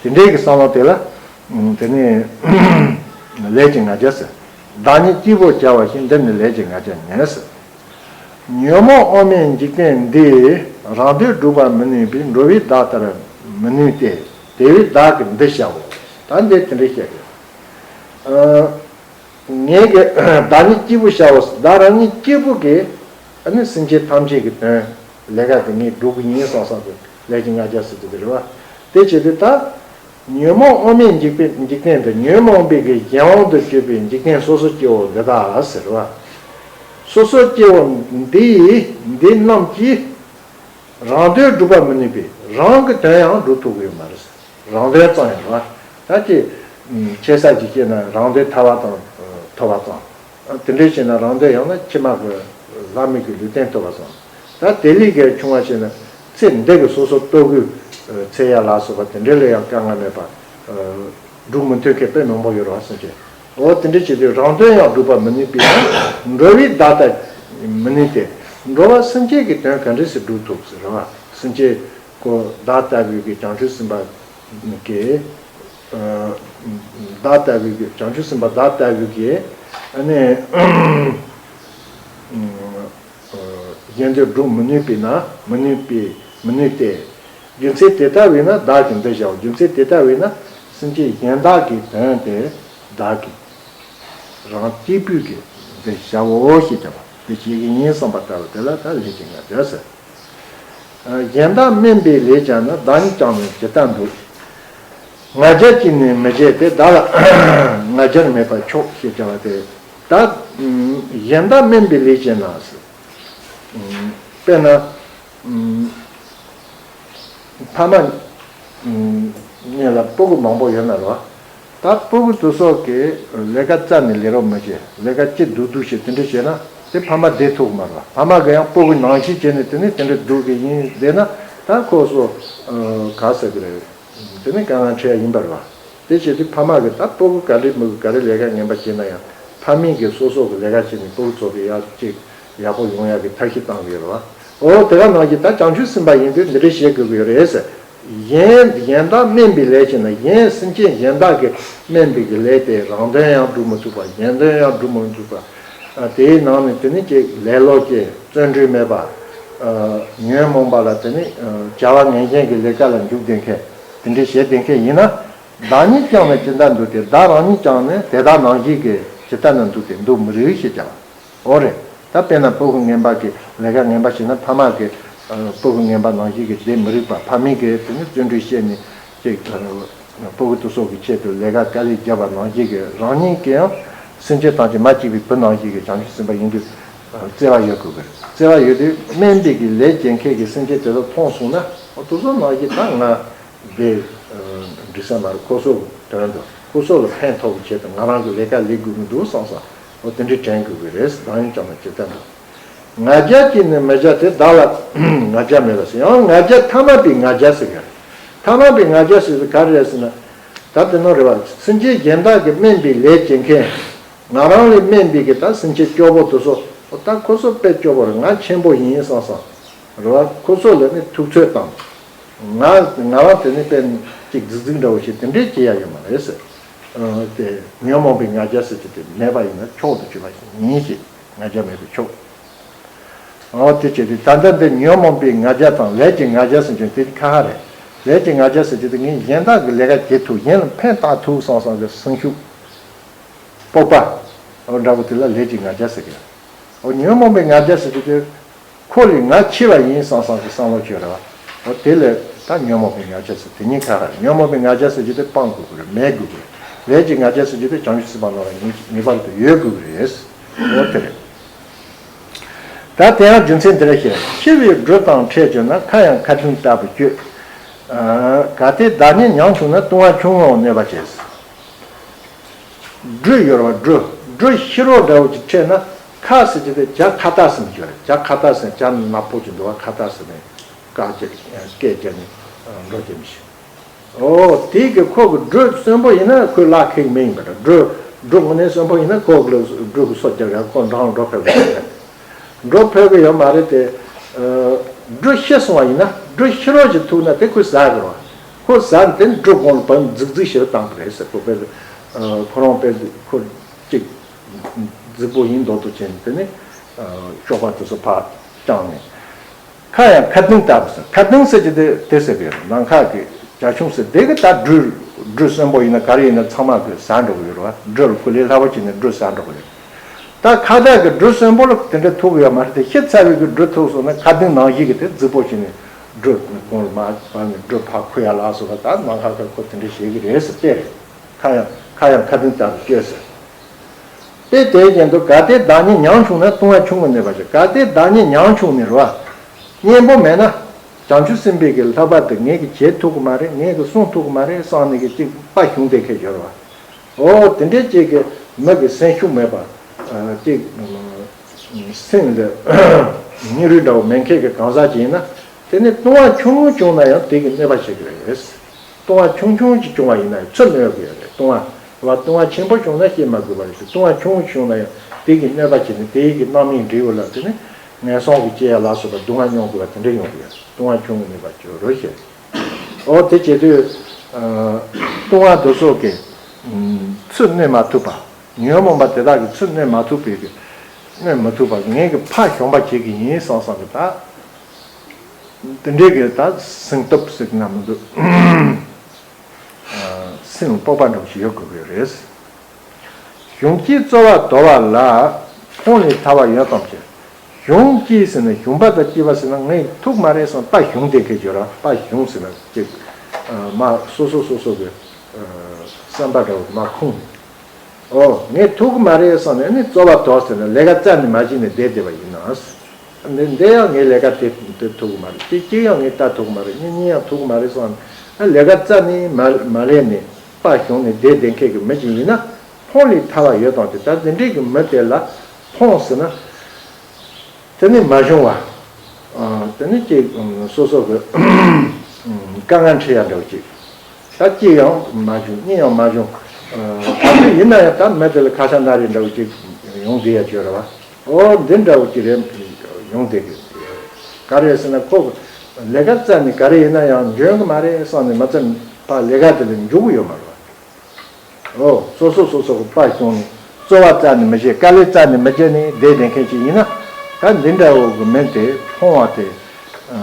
དེ་འདྲའི་གི་བསམ་བློ་དེ་ལ་དེ་ནི་ལས་ཀྱི་ང་རྒྱལ་ཟེར། བདག་ཉིད་གཅིག་པུར་བྱ་བ་ཞེས། འདི་ནི་ལས་ཀྱི་ང་རྒྱལ་ཉིད་ཟེར། ཉོན་མོངས་དབང་མེད་འཇིག་རྟེན་འདི། རང་དོན་སྒྲུབ་པར་མི་ནུས་པས། འགྲོ་བའི་བདག་ལྟར་མི་ནུས་ཏེ། དེ་བས་བདག་གིས་འདི་བྱའོ། ད་འདི་དེ་འདྲ་བཤད་དགོས། ངེད་ཀྱིས་བདག་ཉིད་གཅིག་པུར་བྱའོ། བདག་རང་ཉིད་གཅིག་པུ་གིས་ཨ་ནི་སེམས་ཅན་ཐམས་ཅད་ཀྱི་དོན་ལས་ཀ་དེ་ངས་སྒྲུབ་ཀྱི་ཡིན་བསམ་བསམ་དུ་ལས་ཀྱི་ང་རྒྱལ་ཟེར་དེ་རེད་བ། དེ་བྱས་ཏེ་ད། ཉོན་མོངས་དབང་མེད་འཇིག་པའི་འཇིག་རྟེན་འདི། ཉོན་མོངས་པའི་གི་གཞན་དབང་དུ་གྱུར་པའི་འཇིག་རྟེན་སོ་སོ་སྐྱེ་བོ་འདི་དག་ཟེར་བ། སོ་སོ་སྐྱེ་བོ་འདི་ཡིས་འདི་རྣམས་ཀྱིས་རང་དོན་སྒྲུབ་པར་མི་ནུས་པས། རང་གི་དོན་ཡང་སྒྲུབ་ཐུབ་ཀྱི་ཡོད་མ་རེད། རང་དོན་ཙམ་ཡང་རེད་བ། ད་ཅི་ཆེ་ས་ཅིག་བཤད་ན་རང་དོན་ཐར་བ་དང་ཐོབ་པ་ཙམ། དེ་འདྲའི་བྱས་ན་རང་དོན་ཡང་ན་ཕྱི་མ་གི་ལྷ་མི་གི་ལུས་རྟེན་ཐོབ་པ་སོང་། ད་དེ་ལས་ཀྱང་ཆུང་བ་བྱས་ན་ཚེ་འདི་གི་སོ་སོ་ལྟོ་གོས་ཚེ་ཡ་ལ་སོགས་པ་དེ་འདྲའི་ལ་ཡང་དཀའ་ངལ་མེད་པ་སྒྲུབ་མི་ཐུབ་མཁན་དཔེ་མང་པོ་ཡོད་རེད་བ་སེམས་ཅན། འོ་དེ་འདྲ་བྱེད་དུས་རང་དོན་ཡང་སྒྲུབ་པར་མི་ནུས་པས་ན་འགྲོ་བའི་བདག་ལྟར་མི་ནུས་ཏེ། འགྲོ་བ་སེམས་ཅན་གྱི་དོན་ག་འདྲ་སེ་སྒྲུབ་ཐུབ་ཟེར་བ། སེམས་ཅན་ཁོ་བདག་ལྟ་བུའི་གི་བྱང་ཆུབ་སེམས་དཔའ་གི་བདག་ལྟ་བུའི་གི་བྱང་ཆུབ་སེམས་དཔའ་བདག་ལྟ་བུའི་གི་ཨ་ནི་གཞན་དོན་སྒྲུབ་མི་ནུས་པས་ན་མི་ནུས་པས་མི་ནུས་ཏེ། རྒྱུ་མཚན་དེ་ལྟ་བས་ན་བདག་གིས་འདི་བྱའོ། རྒྱུ་མཚན་དེ་ལྟ་བས་ན་སེམས་ཅན་གཞན་དག་གི་དོན་དེ་བདག་གིས་རང་གཅིག་པུས་ཀྱིས་འདི་བྱའོ་ཞེས་བྱ་བ་དེ་བྱེད་ཀྱི་ཡིན་བསམ་པ་ལྟ་བུ་དེ་ལ་ད་ལས་ཀྱི་ང་རྒྱལ་ཟེར། གཞན་དག་དམན་པའི་ལས་ཀྱང་ན། བདག་ཉིད་ཀྱང་ནི་ཇི་ལྟར་འདུག་ང་རྒྱལ་གྱིས་ནི་མི་བྱེད་དེ། བདག་ལ་ང་རྒྱལ་མེད་པར་ཆོག་ཞེས་བྱ་བ་དེ། ད་གཞན་དག་དམན་པའི་ལས་ཀྱང་ན་ཟེར། དཔེར་ན། ཕ་མ་གཉིས་ལ་སྤུ་གུ་མང་པོ་ཡོད་ན་རོ། ད་སྤུ་གུ་དེ་ཚོ་གིས་ལས་ཀ་རྩ་ནས་ལས་རོགས་མི་བྱེད། ལས་ཀ་ཅི་སྡུག་སྡུག་བྱེད་དེ་འདྲ་བྱས་ན་དེ་ཕ་མ་བདེ་ཐུབ་ཀྱི་མ་རེད། ཕ་མ་གིས་ཡང་སྤུ་གུ་ནང་བཞིན་བྱས་ནས་དེ་ནས་དེ་འདྲ་སྡུག་གི་ཡིན་བསྡད་ན་ད་ཁོ་ཚོ་ག་ཟེར་གི་རེད། དེ་ནས་དཀའ་ངལ་འཕྲད་ཡ་ཡིན་པ་རེད་བ། དེ་བྱེད་དུས་ཕ་མ་གིས་ད་སྤུ་གུ་ག་རེ་མི་ག་རེ་ལས་ཀ་ངན་པ་བྱས་ན་ཡང་ཕ་མས་གིས་སོ་སོ་གི་ལས་ཀ་བྱས་ནས་སྤུ་གུ་ཚོ་གི་ཡ་གཅིག་ཡག་པོ་ཡོང་ཡག་གི་ཐབས་ཤེས་བཏང་གི་ཡོད་རེད་བ། འོ་དེ་ག་ནང་བཞིན་ད་བྱང་ཆུབ་སེམས་དཔའ་ཡིན་དུས་འདི་འདྲ་བྱེད་དགོས་ཀྱི་ཡོད་རེད་ཟེར། གཞན་གཞན་དག་དམན་པའི་ལས་བྱས་ན། གཞན་སེམས་ཅན་གཞན་དག་གི་དམན་པའི་གི་ལས་དེ་རང་དོན་ཡང་སྒྲུབ་མི་ཐུབ་པ། གཞན་དོན་ཡང་སྒྲུབ་མི་ཐུབ་པ། ཨ་དེའི་ནང་ནས་དེ་ནི་ཅིག་ལེ་ལོ་སྐྱེ། བརྩོན་འགྲུས་མེད་པ། ཨ་ཉོན་མོངས་པ་ལ་དེ་ནི་ཨ་བྱ་བ་ངན་ཞེན་གྱི་ལས་ཀ་ལ་འཇུག་བསྡད་མཁན་དེ་འདྲའི་བྱེད་བསྡད་མཁན་ཡིན་ན། བདག་ཉིད་ཀྱང་ནི་ཇི་ལྟར་འདུག་སྟེ། བདག་རང་ཉིད་ཀྱང་ནི་དེ་དག་ནང་བཞིན་གྱི་ཇི་ལྟར་ན་འདུག་སྟེ་འདུག་མི་རིགས་ཞེས་བྱ་བ། འོ་རེད། ད་དཔེར་ན་སྤུ་གུ་ངན་པ་གི་ལས་ཀ་ངན་པ་བྱས་ན་ཕ་མ་གིས་ཨ་སྤུ་གུ་ངན་པ་ནང་བཞིན་གྱི་བསྡད་མི་རིགས་པ། ཕ་མས་གིས་དེ་ནི་བརྩོན་འགྲུས་བཤད་ནས་ཅིག་ཨ་སྤུ་གུ་དེ་ཚོ་གི་ཆེད་དུ་ལས་ཀ་དཀའ་ལས་བརྒྱབ་པ་ནང་བཞིན་གྱི་རང་ཉིད་ཀྱིས་ཡང་སེམས་ཅན་ཐམས་ཅད་མ་སྐྱིད་པའི་བུ་ནང་བཞིན་གྱི་བྱང་ཆུབ་སེམས་དཔའ་ཡིན་དུས་ཨ་བརྩེ་བ་ཡོད་དགོས་ཀྱི་རེད། བརྩེ་བ་ཡོད་དུས་དམན་པའི་གི་ལས་བྱེད་མཁན་གྱི་སེམས་ཅན་དེ་ཚོ་མཐོང་སོང་ན། འོ་དེ་ཚོ་ནང་བཞིན་ད་ང་དེ་འགྲིག་ས་མ་རེད། ཁོ་ཚོ་གི་དོན་དུ་ཁོ་ཚོ་ལ་ཕན་ཐོགས་ཀྱི་ཆེད་དུ་ང་རང་གི་ལས་ཀ་ལས་དགོས་ཀྱི་འདུག་བསམ་བསམ། འོ་དེ་འདྲའི་དྲན་དགོས་ཀྱི་རེད། བདག་ཉིད་ཀྱང་ནི་ཇི་ལྟར་འདུག་ང་རྒྱལ་གྱིས་ནི་མི་བྱེད་དེ། བདག་ལ་ང་རྒྱལ་མེད་པར་ཟེར། ཡང་ང་རྒྱལ་ཐ་མལ་པའི་ང་རྒྱལ་ཟེར་གི་རེད། ཐ་མལ་པའི་ང་རྒྱལ་ཟེར་དུས་ག་རེ་རེད་ཟེར་ན། ད་དེ་ནོ་རེད་བ། སེམས་ཅན་གཞན་དག་གི་དམན་པའི་ལས་བྱེད་མཁན། ང་རང་ལས་དམན་པའི་གི་ད་སེམས་ཅན་སྐྱོ་པོ་དེ་ཚོ། འོ་ད་ཁོ་ཚོ་དཔེ་སྐྱོ་པོ་རེད། ང་ཆེན་པོ་ཡིན་བསམ་བསམ་རེད་བ། ཁོ་ཚོ་ལ་ནི་ཐུབ་ཚོད་བཏང་། ང་ང་རང་དེ་ནི་དཔེ་ཅིག་རྫིག་རྫིག་འདྲ་བོ་ཞིག་དེ་འདྲས་བྱེད་ཡ་ཡོད་མ་རེད་ཟེར། དེ་ཉོན་མོངས་པའི་ང་རྒྱལ་ཟེར་གྱི་དེ་མེད་པ་ཡིན་ན་མཆོག་ཏུ་གྱུར་པ་ཞིག་ཡིན་ཞེས་ང་རྒྱལ་མེད་པའི་མཆོག་འོ་དེ་བྱས་ཏེ་ད་ལྟ་འདི་ཉོན་མོངས་པའི་ང་རྒྱལ་དང་ལས་ཀྱི་ང་རྒྱལ་ཟེར་གྱི་དེ་ཁ་ཁ་རེད། ལས་ཀྱི་ང་རྒྱལ་ཟེར་གྱི་དེ་ངས་གཞན་དག་གི་ལས་ཀ་བྱེད་ཐུབ། གཞན་ལ་ཕན་བཏགས་ཐུབ་བསམ་བསམ་གྱི་སེམས་ཤུགས་སྤོབས་པ་འོ་འདྲ་པོ་དེ་ལ་ལས་ཀྱི་ང་རྒྱལ་ཟེར་གྱི། འོ་ཉོན་མོངས་པའི་ང་རྒྱལ་ཟེར་གྱི་དེ་ཁོ་ལས་ང་ཆེ་བ་ཡིན་བསམ་བསམ་གྱི་བསམ་བློ་ཅིག་རེད་བ། འོ་དེ་ལས་ད་ཉོན་མོངས་པའི་ང་རྒྱལ་ཟེར་དེ་གཉིས་ཁ་ཁ་རེད། ཉོན་མོངས་པའི་ང་རྒྱལ་ཟེར་གྱི་དེ་སྤང་དགོས་ཀྱི་རེད། མེད་དགོས་ཀྱི་རེད། ལས་ཀྱི་ང་རྒྱལ་ཟེར་གྱི་དེ་བྱང་ཆུབ་སེམས་དཔའ་རྣམས་ལ་ངེས་ངེས་པར་དུ་ཡོད་དགོས་ཀྱི་རེད། འོ་དེ་རེད། ད་དེ་ཡང་རྒྱུ་མཚན་འདི་རེད་ཤེས། ཤི་བའི་སྦྲུལ་དང་འཕྲད་གྱུར་ན། ཁ་ཡང་ཁ་གདངས་ལྟ་བུར་གྱུར། ཨ། གལ་ཏེ་བདག་ཉིད་མྱང་བྱུང་ན། ལྟུང་བ་ཆུང་ངུའང་གནོད་པ་བྱེད། སྦྲུལ་ཡོད་རེད་བ། སྦྲུལ། སྦྲུལ་ཤི་རོ་འདྲ་བོ་ཅིག་འཕྲད་ན། ཁ་ཟེར་གྱི་དེ་བྱ་ཁྭ་ཏ་ཟེར་གྱི་ཡོད་རེད། བྱ་ཁྭ་ཏ་ཟེར་བྱ་ནག་པོ་ཅིག་འདུག་བ། ཁྭ་ཏ་ཟེར་ནས་སྐད་རྒྱག་སྐད་རྒྱག་ནས་འགྲོ་རྒྱུ་མི་ཤེས། འོ་དེ་གི་ཁོ་གི་སྦྲུལ་གསོན་པོ་ཡིན་ན་ཁོའི་ལག་ཁེག་མི་ཡིན་པ་འདྲ། སྦྲུལ་སྦྲུལ་དངོས་གནས་གསོན་པོ་ཡིན་ན་ཁོ་གི་སྦྲུལ་གི་སོ་རྒྱག་ཡ་ཁོ་འགྲོ་འགྲོ་ཕོད་པ་རེད། འགྲོ་ཕོད་གི་ཡོད་མ་རེད་དེ། སྦྲུལ་ཤི་སོང་བ་ཡིན་ན། སྦྲུལ་ཤི་རོ་ཅིག་ཐུག་ན་དེ་ཁོས་ཟ་གི་རེད་བ། ཁོ་ཟ་ནས་དེ་ནི་སྦྲུལ་གོང་ལ་བབས་རྫིག་རྫིག་ཞིག་བཏང་གི་རེད་ཟེར། ཁོ་དཔེ་ཁོ་རང་དཔེ་ཁོ་གཅིག་རྫིག་པོ་ཡིན་མདོག་མདོག་བྱས་ནས་དེ་ནི་གཤོག་པ་དེ་ཚོ་ཕར་བརྐྱངས་ནས། ཁ་ཡང་ཁ་གདངས་ལྟ་བུར་ཟེར། ཁ་གདངས་ཟེར་གྱི་དེ་དེ་ཟེར་གི་ནང་ཁ་གི་བྱ་ཁྱུང་ཟེར་དེ་གི་ད་སྦྲུལ། སྦྲུལ་གསོན་པོ་ཡིན་ན་ག་རེ་ཡིན་ན་ཚང་མ་གི་ཟ་འགྲོ་གི་ཡོད་རེད་བ། སྦྲུལ་ཁོ་ལས་སླ་པོ་བྱས་ནས་སྦྲུལ་ཟ་འགྲོ་གི་ཡོད། ད་ཁ་བརྡ་གི་སྦྲུལ་གསོན་པོ་ལ་དེ་འདྲ་ཐུག་གི་ཡོད་མ་རེད་དེ། ཤི་ཚར་བའི་གི་སྦྲུལ་ཐུག་སོང་ན་ཁ་གདངས་ནང་བཞིན་གི་དེ་རྫིག་པོ་བྱས་ནས་སྦྲུལ་གོང་ལ་མར་བབས་ནས་སྦྲུལ་ཕར་འཁུར་ཡ་ལ་སོགས་པ། ད་ནང་ཁ་ཁ་ཁོ་དེ་འདྲ་བྱེད་གི་རེད་ཟེར་དེ་རེད། ཁ་ཡང་ཁ་ཡང་ཁ་གདངས་ལྟ་བུར་གྱུར་ཟེར། དེ་དེ་བཞིན་དུ་གལ་ཏེ་བདག་ཉིད་མྱང་བྱུང་ན། ལྟུང་བ་ཆུང་ངུ་གནོད་པ་བྱེད། གལ་ཏེ་བདག་ཉིད་མྱང་བྱུང་ནས་རེད་བ། གཉེན་པོ་མེད་ན། བྱང་ཆུབ་སེམས་དཔའི་གི་ལྷག་པ་དེ་ངས་གི་བྱེད་ཐུབ་གི་མ་རེད། ངས་གི་སྲུང་ཐུབ་གི་མ་རེད་བསམ་ནས་གི་གཅིག་དཔའ་ཞུམ་བསྡད་མཁན་ཡོད་རེད་བ། འོ་དེ་འདྲའི་གཅིག་གི་མི་གི་སེམས་ཤུགས་མེད་པ། གཅིག་སེམས་ལ་སྙིང་རུས་འདྲ་བོ་མེད་མཁན་གི་གང་ཟག་ཅིག་ཡིན་ན། དེ་ནི་ལྟུང་བ་ཆུང་ངུ་བྱུང་ན་ཡང་དེ་གི་གནོད་པ་བྱེད་ཀྱི་རེད། ལྟུང་བ་ཆུང་ཆུང་ཅིག་བྱུང་བ་ཡིན་ན་ཡང་ཚུར་གནོད་ཀྱི་ཡོད་རེད། ལྟུང་བ་བ་ལྟུང་བ་ཆེན་པོ་བྱུང་ན་བཤད་མ་དགོས་པ་རེད་དེ། ལྟུང་བ་ཆུང་ངུ་བྱུང་ན་ཡང་དེ་གི་གནོད་པ་བྱེད་ནས་དེ་གི་རྣམ་སྨིན་འབྲས་བུ་ལ་དེ་ནི་ངན་སོང་གི་སྐྱེ་ཡ་ལ་སོགས་པ་སྡུག་བསྔལ་མྱོང་དགོས་པ་དེ་འདྲ་ཡོང་གི་ཡོད། ལྟུང་བ་ཆུང་ངུ་གནོད་པ་བྱེད་རོ་ཞེས། འོ་དེ་བྱེད་དུས། ལྟུང་བ་དེ་ཚོ་གི་ཚུར་གནོད་མ་ཐུབ་པ། ཉོན་མོངས་པ་དེ་དག་གི་ཚུར་གནོད་མ་ཐུབ་པའི་གི་གནོད་མ་ཐུབ་པ་ངས་གི་ཕར་ཞོམ་པ་བྱེད་ཀྱི་ཡིན་བསམ་བསམ་གི་ད། དེ་འདྲའི་གི་ད་སེམས་སྟོབས་ཟེར་གི་ན་མི་འདུག་སེམས་སྤོབས་པ་འདྲ་བོ་ཞིག་ཡོད་དགོས་ཀྱི་རེད། གཞུང་གཅིག་རྩོལ་བ་དོར་བ་ལ། ཕོངས་ལས་ཐར་བ་ཡོད་དམ་ཅེ། གཞུང་གཅིག་ཟེར་ན་གཞུང་པ་དང་གཅིག་པ་ཟེར་ན་ངས་ཐུག་མ་རེད་བསམ་དཔའ་ཞུམ་བསྡད་མཁན་ཡོད་ར། དཔའ་ཞུམ་ཟེར་ན་གཅིག་མ་སོ་སོ་སོ་སོ་གི་བསམ་པ་འདྲ་བོ་མ་ཁུངས། ཨོ། ངས་ཐུག་གི་མ་རེད་བསམ་ནས་ནི་རྩོལ་བ་དོར་ཟེར་ན་ལས་ཀ་རྩ་ནས་མ་བྱས་ནས་བསྡད་བསྡད་པ་ཡིན་ན། འདི་འདི་ཡང་ངས་ལས་ཀ་དེ་དེ་ཐུག་གི་མ་རེད། དེ་གཅིག་ཡང་ངས་ལྟ་ཐུག་གི་མ་རེད། གཉིས་གཉིས་ཡང་ཐུག་གི་མ་རེད་བསམ་ནས་ལས་ཀ་རྩ་ནས་མ་མ་ལས་ནས་དཔའ་ཞུམ་ནས་བསྡད་བསྡད་མཁན་གྱི་མི་ཅིག་ཡིན་ན་ཕོངས་ལས་ཐར་བ་ཡོད་དམ་ཅེ། ད་འདི་འདྲའི་གི་མི་དེ་ལ་ཕོངས་ཟེར་ན། དེ་ནི་མ་བྱུང་བ། ཨ། དེ་ནི་ཅིག་སོ་སོ་གི་དཀའ་ངལ་འཕྲད་ཡ་འདྲ་བོ་ཅིག་ད་གཅིག་ཡང་མ་བྱུང་། གཉིས་ཡང་མ་བྱུང་། ཨ། ག་དུས་ཡིན་ན་ཡང་ད་མི་དེ་ལ་ཁ་ཤ་སྣ་རལ་འདྲ་བོ་ཅིག་ཡོང་བསྡད་ཡ་ཅིག་ཡོད་རེད་བ། ཨོ་འདི་འདྲ་བོ་ཅིག་རེད་ཡོང་བསྡད་གི། ག་རེ་ཟེར་ན་ཁོ་ལས་ཀ་རྩ་ནས་ག་རེ་ཡིན་ན་ཡང་འཇོན་གི་མ་རེད་བསམ་ནས་མ་ཚད་ཕར་ལས་ཀ་དེ་ལ་འཇུག་གི་ཡོད་མ་རེད་བ། ཨོ། སོ་སོ་སོ་སོ་གི་དཔའ་བྱུང་ནས་རྩོལ་བ་རྩ་ནས་མི་བྱེད། དཀའ་ལས་རྩ་ནས་མི་བྱེད་ནས་བསྡད་བསྡད་མཁན་ཅིག་ཡིན་ན། ད་འདི་འདྲ་བོ་གི་མི་དེ་ཕོངས་པ་དེ། ཨ།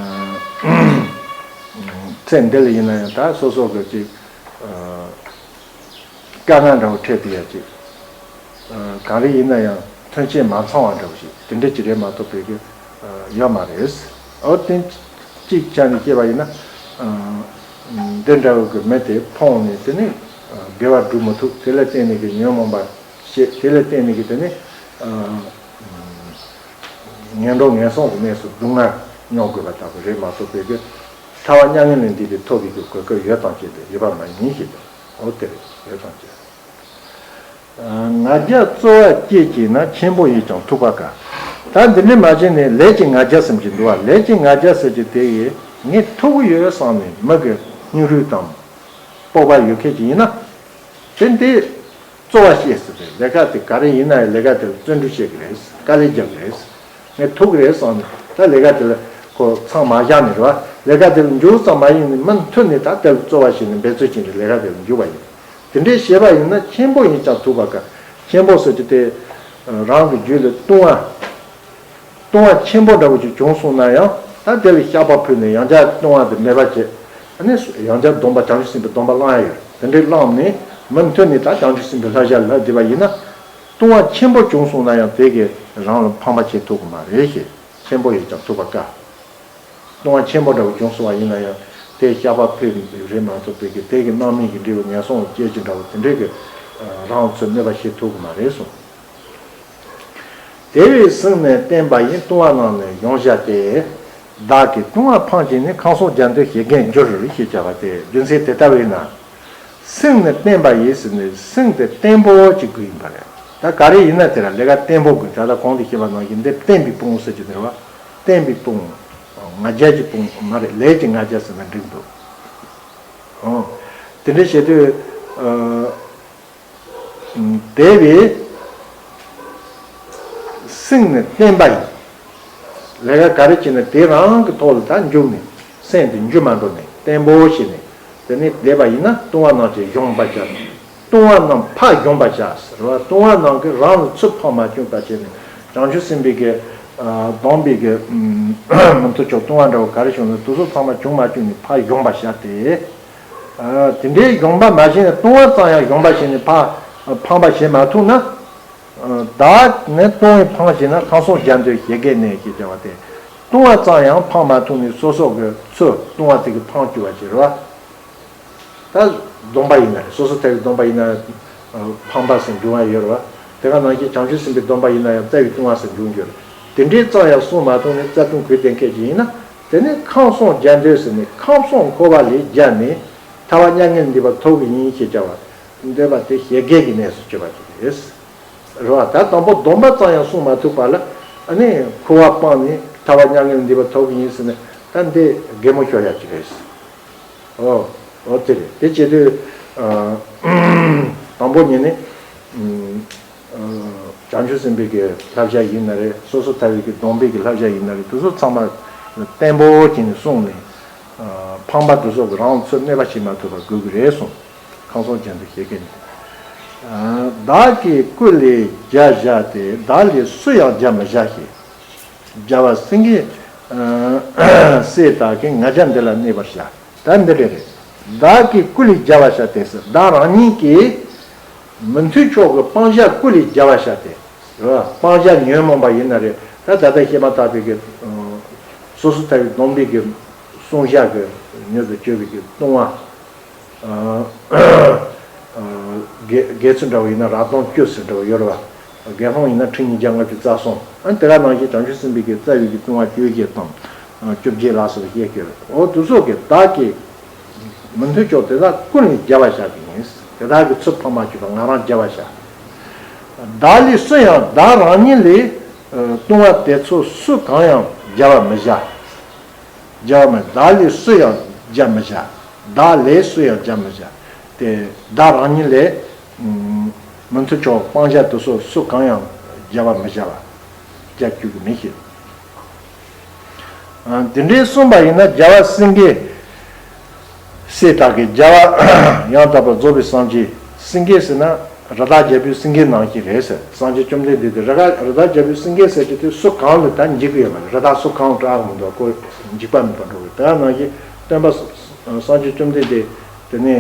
ཚེ་འདི་ལ་ཡིན་ན་ཡང་ད་སོ་སོ་གི་ཅིག་ཨ། དཀའ་ངལ་འདྲ་བོ་འཕྲད་དེ་ཡ་ཅིག་ཨ། ག་རེ་ཡིན་ན་ཡང་ཐོན་སྐྱེད་མ་ཚང་བ་འདྲ་བོ་ཞིག་དེ་འདྲ་ཅིག་རེད་མ་གཏོགས་པའི་གི་ཨ། ཡོད་མ་རེད། ཨོ་དེ་གཅིག་ཆ་ནས་བཤད་པ་ཡིན་ན། ཨ། འདི་འདྲ་བོ་གི་མི་དེ་ཕོངས་ནས་དེ་ནི་ཨ། དགེ་བ་སྒྲུབ་མི་ཐུབ། དེ་ལ་བརྟེན་ནས་གི་ཉོན་མོངས་པ་སྐྱེ། དེ་ལ་བརྟེན་ནས་གི་དེ་ནི་ཨ། ངན་འགྲོ་ངན་སོང་གི་གནས་སུ་སྡུག་བསྔལ་མྱོང་དགོས་པ་ལྟ་བུ་རེད་མ་གཏོགས་པའི་གི་ཐར་པ་མྱ་ངན་ལས་འདས་པའི་ཐོབ་པའི་གི་གོ་སྐབས་ཡོད་དམ་ཅེ་དེ་ཡོད་པ་མ་ཡིན་ཞེས་པ། ཨོ་དེ་རེད། ཡོད་དམ་ཅེ། ང་རྒྱལ་རྩོལ་བ་སྐྱེས་ཀྱིས་ན། ཆེན་པོ་ཡིས་ཀྱང་ཐུབ་པ་དཀའ། ད་འདི་འདྲ་མ་བྱས་ནས་ལས་ཀྱི་ང་རྒྱལ་ཟེར་གྱི་འདུག་བ། ལས་ཀྱི་ང་རྒྱལ་ཟེར་གྱི་དེ་ཡིས་ངས་ཐུབ་ཀྱི་ཡོད་བསམ་ནས་མི་གི་སྙིང་རུས་དང་སྤོབས་པ་ཡོད་མཁན་ཅིག་ཡིན་ན། དེ་འདི་རྩོལ་བ་བཤད་ཟེར་ཏེ་ལས་ཀ་དེ་ག་རེ་ཡིན་ན་ཡང་ལས་ཀ་དེ་ལ་བརྩོན་འགྲུས་བྱེད་ཀྱི་རེད། དཀའ་ལས་རྒྱག་གི་རེད། ངས་ཐུབ་ཀྱི་རེད་བསམ་ནས་ད་ལས་ཀ་དེ་ལ་ཁོ་མཚམས་མ་བཞག་ནས་རེད་བ། ལས་ཀ་དེ་ལ་འཇུག་ཙམ་མ་ཡིན་ནས་མུ་མཐུད་ནས་ད་དེ་ལ་རྩོལ་བ་བྱས་ནས་འབད་རྩོལ་བྱས་ནས་ལས་ཀ་དེ་ལ་འཇུག་པ་ཡིན། དེ་འདྲའི་བཤད་པ་ཡིན་ན་ཆེན་པོ་ཡིན་ཀྱང་ཐུབ་པ་དཀའ། ཆེན་པོ་ཟེར་རྒྱུ་དེ་རང་གི་རྒྱུད་ལ་ལྟུང་བ། ལྟུང་བ་ཆེན་པོ་འདྲ་བོ་ཅིག་བྱུང་སོང་ན་ཡང་ད་དེ་ལ་བཤགས་པ་ཕུལ་ནས་ཡང་བསྐྱར་ལྟུང་བ་དེ་མེད་པ་བྱས། ཨ་ནི་ཡང་བསྐྱར་སྡོམ་པ་བྱང་ཆུབ་སེམས་དཔའི་སྡོམ་པ་བླང་ཡ་ཡོད། དེ་འདྲའི་བླངས་ནས་མུ་མཐུད་ནས་ད་བྱང་ཆུབ་སེམས་དཔའི་བསླབ་བྱ་ལ་བསྡད་པ་ཡིན་ན། ལྟུང་བ་ཆེན་པོ་བྱུང་སོང་ན་ཡང་དེ་གིས་རང་ལ་ཕངས་པ་བྱེད་ཐུབ་ཀྱི་མ་རེད་ཞེས། ཆེན་པོ་ཡིན་ཀྱང་ཐུབ་པ་དཀའ། ལྟུང་བ་ཆེན་པོ་འདྲ་བོ་བྱུང་སོང་བ་ཡིན་ན་ཡང་དེ་བཤགས་པ་ཕུལ་རེད་མ་གཏོགས་པའི་གི་དེ་གི་སྣང་མེད་ཀྱི་འབྲས་བུ་ངན་སོང་བ་སྐྱེ་རྒྱུ་འདྲ་བོ་དེ་འདྲའི་གི་རང་ཚོད་གནོད་པ་བྱེད་ཐུབ་ཀྱི་མ་རེད་གསུངས། དེ་བས་བསྲུངས་ནས་བསྟེན་པ་ཡིས། ལྟུང་བ་རྣམས་ནི་གཞོམ་བྱ་སྟེ། བདག་གིས་ལྟུང་བ་འཕངས་བྱས་ནས། ཁམས་གསུམ་རྒྱ་མདུན་བཞད་གད་འགྱུར། ཞེས་བྱ་བ་སྟེ་རྒྱུ་མཚན་དེ་ལྟ་བས་ན། བསྲུངས་ནས་བསྟེན་པ་ཡིས་ཟེར་ནས་བསྲུངས་དེ་བརྟན་པོ་ཅིག་དགོས་ཡིན་པ་རེད། ད་ག་རེ་ཡིན་ན་དེ་ལ་ལས་ཀ་བརྟན་པོ་དགོས། ད་ལྟ་གོང་དུ་བཤད་པ་ནང་བཞིན་འདི་བསྟན་པའི་དཔུང་ཟེར་གྱི་དེ་རེད་བ། བསྟན་པའི་དཔུང་། ང་རྒྱལ་གྱི་དཔུང་མ་རེད། ལས་ཀྱི་ང་རྒྱལ་ཟེར་ན་འགྲིག་འདུག་ཨོ། དེ་འདྲ་བྱེད་དུས། ཨ། དེ་བས་བསྲུངས་ནས་བསྟེན་པ་ཡིས། ལས་ཀ་ག་རེ་བྱས་ན་དེ་རང་གི་ཐོག་ལ་ད་འཇུག་ནས་སེམས་དེ་འཇུ་མ་འགྲོ་ནས་བརྟན་པོ་བྱས་ནས་དེ་ནས་བསྡད་པ་ཡིན་ན་ལྟུང་བ་རྣམས་ཀྱིས་གཞོམ་པར་བྱ། ལྟུང་བ་རྣམས་ཕར་གཞོམ་པར་བྱ་ཟེར་བ། ལྟུང་བ་རྣམས་ཀྱིས་རང་ལ་ཚུར་འཕངས་མ་བཅུག་པ་བྱས་ནས་བྱང་ཆུབ་སེམས་དཔའི་གི་སྡོམ་པའི་གི་མུ་མཐུད་ཕྱོགས་ལྟུང་བ་འདྲ་བོ་ག་རེ་བྱུང་ན་དེ་ཚོ་ཚང་མ་བྱུང་མ་བཅུག་ནས་ཕར་གཞོམ་པར་བྱ་སྟེ། ཨ། དེ་འདྲའི་གཞོམ་པ་མ་བྱས་ན་ལྟུང་བ་ཙམ་ཡང་གཞོམ་པ་བྱས་ནས་ཕར་འཕངས་པ་བྱེད་མ་ཐུབ་ན། ཨ། བདག་ནི་ལྟུང་བས་འཕངས་བྱས་ན། ཁམས་གསུམ་རྒྱ་མདུན་བཞད་གད་ནས། ཞེས་བྱ་བ་སྟེ། ལྟུང་བ་ཙམ་ཡང་འཕངས་མ་ཐུབ་ནས་སོ་སོ་གི་ཚུར་ལྟུང་བ་དེ་གིས་འཕངས་བཅུག་པ་བྱེད་རོགས། ད་སྡོམ་པ་ཡིན་ན་རེད། སོ་སོ་ཐར་པའི་སྡོམ་པ་ཡིན་ན་ཡང་འཕངས་པ་ཟེར་འབྱུང་བ་ཡོད་རེད་བ། དེ་ག་ནང་བཞིན་བྱང་ཆུབ་སེམས་དཔའི་སྡོམ་པ་ཡིན་ན་ཡང་རྩ་བའི་ལྟུང་བ་ཟེར་འབྱུང་རྒྱུ་རེད། དེ་འདྲའི་ཙམ་ཡང་བསྲུང་མ་ཐུབ་ནས་རྩ་ལྟུང་གོས་བསྟན་མཁན་ཅིག་ཡིན་ན། དེ་ནི་ཁམས་གསུམ་རྒྱ་མདུན་ཟེར་ནས་ཁམས་གསུམ་འཁོར་བ་ལས་རྒྱལ་ནས་ཐར་པ་མྱ་ངན་ལས་འདས་པ་ཐོབ་ཀྱི་ཡིན་ཞེས་བྱ་བ་འདོད་པ་དེ་བཞད་གད་ཀྱི་གནས་སུ་གྱུར་པ་ཅིག་རེད། རེད་བ། ད་དང་པོ་སྡོམ་པ་ཙམ་ཡང་བསྲུང་མ་ཐུབ་པ་ལ་ཨ་ནི་འཁོར་བ་སྤངས་ནས་ཐར་པ་མྱ་ངན་ལས་འདས་པ་ཐོབ་ཀྱི་ཡིན་ཟེར་ནས་ད་འདི་གད་མོ་ཤོར་ཡ་ཅིག་རེད། ཨོ། ཨོ་དེ་རེད། དེ་བྱེད་དུས། ཨ། དང་པོ་ཉིད་ནི། ཨ། བྱང་ཆུབ་སེམས་དཔའི་གི་བསླབ་བྱ་ཡིན་ན་རེད། སོ་སོ་ཐར་པའི་གི་སྡོམ་པའི་གི་བསླབ་བྱ་ཡིན་ན་རེད། དེ་ཚོ་ཚང་མ་བརྟན་པོ་བྱས་ནས་བསྲུངས་ནས། ཨ། འཕངས་པ་དེ་ཚོ་གི་རང་ཚོད་གནོད་པ་བྱེད་མ་ཐུབ་པ་དགོས་ཀྱི་རེད་གསུངས། ཁམས་གསུམ་རྒྱ་མདུན་བཞད་གད་ནས། ཨ། བདག་གི་སྐུ་ལས་རྒྱལ་བྱ་སྟེ། བདག་ལས་སུ་ཡང་རྒྱལ་མི་བྱ་ཞེས། རྒྱལ་བ་སེང་གེ་སྲས་དག་གིས་ང་རྒྱལ་འདི་ལ་གནས་པར་བྱ། ད་འདི་རེད་རེད། བདག་གི་སྐུ་ལས་རྒྱལ་བར་བྱ་སྟེ་ཟེར། བདག་རང་ཉིད་ཀྱི་མི་མཐུན་ཕྱོགས་ཀྱི་སྤང་བྱ་སྐུ་ལས་རྒྱལ་བར་བྱ་སྟེ། རེད་བ། སྤང་བྱ་ཉོན་མོངས་པ་ཡིན་ན་རེད། ད་ད་ལྟ་བཤད་མ་ཐག་པའི་གི་སོ་སོ་ཐར་པའི་སྡོམ་པའི་གི་བསྲུང་བྱ་གི་མྱུར་དུ་སྤྱོད་པའི་གི་ལྟུང་བ། ཨ། ཨ། དགེ་དགེ་ཚུལ་འདྲ་བོ་ཡིན་ན་རབ་དང་བཅུ་ཟེར་འདྲ་བོ་ཡོད་རེད་བ། དགེ་སློང་ཡིན་ན་ཁྲི་ཉིས་བརྒྱ་ལྔ་བཅུ་རྩ་གསུམ། ཨ། དེ་ག་ནང་བཞིན་བྱང་ཆུབ་སེམས་དཔའི་གི་རྩ་བའི་གི་ལྟུང་བ་བཅོ་བརྒྱད་དང་། ཨ། བཅོ་བརྒྱད་ལ་སོགས་པ་བཤད་ཀྱི་ཡོད་རེད། འོ་དེ་ཚོ་གི་བདག་གི་མི་མཐུན་ཕྱོགས་དེ་དག་ཀུན་ནས་རྒྱལ་བར་བྱ་གི་ཡིན། དེ་དག་གི་ཚུར་འཕངས་མ་བཅུག་པར་ང་རང་རྒྱལ་བར་བྱ། བདག་ལས་སུ་ཡང་བདག་རང་ཉིད་ལས། ཨ། ལྟུང་བ་དེ་ཚོ་སུ་གང་ཡང་རྒྱལ་བར་མི་བྱ། རྒྱལ་བ་མ། བདག་ལས་སུ་ཡང་རྒྱལ་མི་བྱ། བདག་ལས་སུ་ཡང་རྒྱལ་མི་བྱ། དེ་བདག་རང་ཉིད་ལས། ཨ། མི་མཐུན་ཕྱོགས་སྤང་བྱ་དེ་ཚོ་སུ་གང་ཡང་རྒྱལ་བར་མི་བྱ་བ། རྒྱལ་བཅུག་གི་མི་ཤེས། ཨ། འདི་འདྲའི་གསུངས་པ་ཡིན་ན་རྒྱལ་བ་སེང་གེ་སྲས་དག་གིས། རྒྱལ་བ་ཡང་དག་པར་རྫོགས་པའི་སངས་རྒྱས། སེང་གེ་ཟེར་ན་རི་དྭགས་རྒྱལ་པོའི་སེང་གེ་ནང་བཞིན་རེད་ཟེར། སངས་རྒྱས་བཅོམ་ལྡན་འདས་དེ་རི་དྭགས་རི་དྭགས་རྒྱལ་པོའི་སེང་གེ་ཟེར་གྱི་དེ་སུ་གང་ལ་ད་འཇིགས་ཀྱི་ཡོད་མ་རེད། རི་དྭགས་སུ་གང་དྲག་མི་འདུག་ཁོ་འཇིགས་པ་མེད་པར་འགྲོ་གི། དེ་ནང་བཞིན་སྟོན་པ་སངས་རྒྱས་བཅོམ་ལྡན་འདས་དེ་ནས་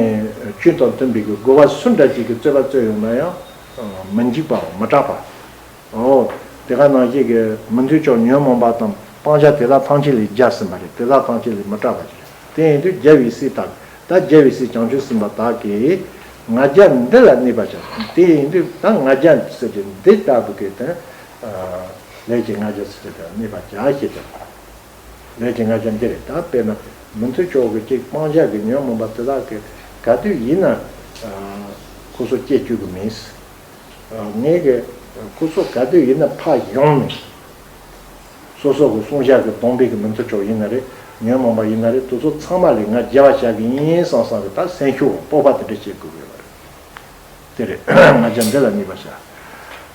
ཆོས་དང་མཐུན་པའི་གི་དགོས་པ་སུ་འདྲ་ཅིག་གི་རྩོད་པ་རྩོད་ཡོང་ན་ཡང་མི་འཇིགས་པའམ་མི་སྐྲག་པ། འོ། དེ་ག་ནང་བཞིན་གྱི་མི་མཐུན་ཕྱོགས་ཉོན་མོངས་པ་དང་སྤང་བྱ་དེ་དག་ཐམས་ཅད་ལས་རྒྱལ་ཟིན་པ་རེད། དེ་དག་ཐམས་ཅད་ལས་མི་སྐྲག་པ་ཞིག་རེད། དེ་ཡིན་དུས་རྒྱལ་བའི་སྲས་དག་ད་རྒྱལ་བའི་སྲས་བྱང་ཆུབ་སེམས་དཔའ་དག་གིས་ང་རྒྱལ་འདི་ལ་གནས་པར་བྱ། དེ་ཡིན་དུས་ད་ང་རྒྱལ་ཟེར་གྱི་འདི་ལྟ་བུ་གི་དོན། ལས་ཀྱི་ང་རྒྱལ་ཟེར་གྱི་དེ་ལ་གནས་པར་བྱ་ཞེས་བྱ། ལས་ཀྱི་ང་རྒྱལ་འདི་རེད། ད་དཔེར་ན་མི་མཐུན་ཕྱོགས་ཀྱི་གཅིག་སྤང་བྱ་གི་ཉོན་མོངས་པ་དེ་དག་གིས་ག་དུས་ཡིན་ན་ཁོ་ཚོ་སྐྱེ་བཅུག་གི་མིན། ངས་གི་ཁོ་ཚོ་ག་དུས་ཡིན་ན་ཕར་ཡོང་ནས། སོ་སོ་གི་བསྲུང་བྱ་གི་སྡོམ་པའི་གི་མི་མཐུན་ཕྱོགས་ཡིན་ན་རེད། ཉོན་མོངས་པ་ཡིན་ན་རེད། དེ་ཚོ་ཚང་མ་ལས་ང་རྒྱལ་བར་བྱ་གི་ཡིན་བསམ་བསམ་གི་ད་སེམས་ཤུགས་སྤོབས་པ་དེ་འདྲ་བྱེད་དགོས་ཀྱི་ཡོད་པ་རེད། དེ་རེད། ང་རྒྱལ་འདི་ལ་གནས་པར་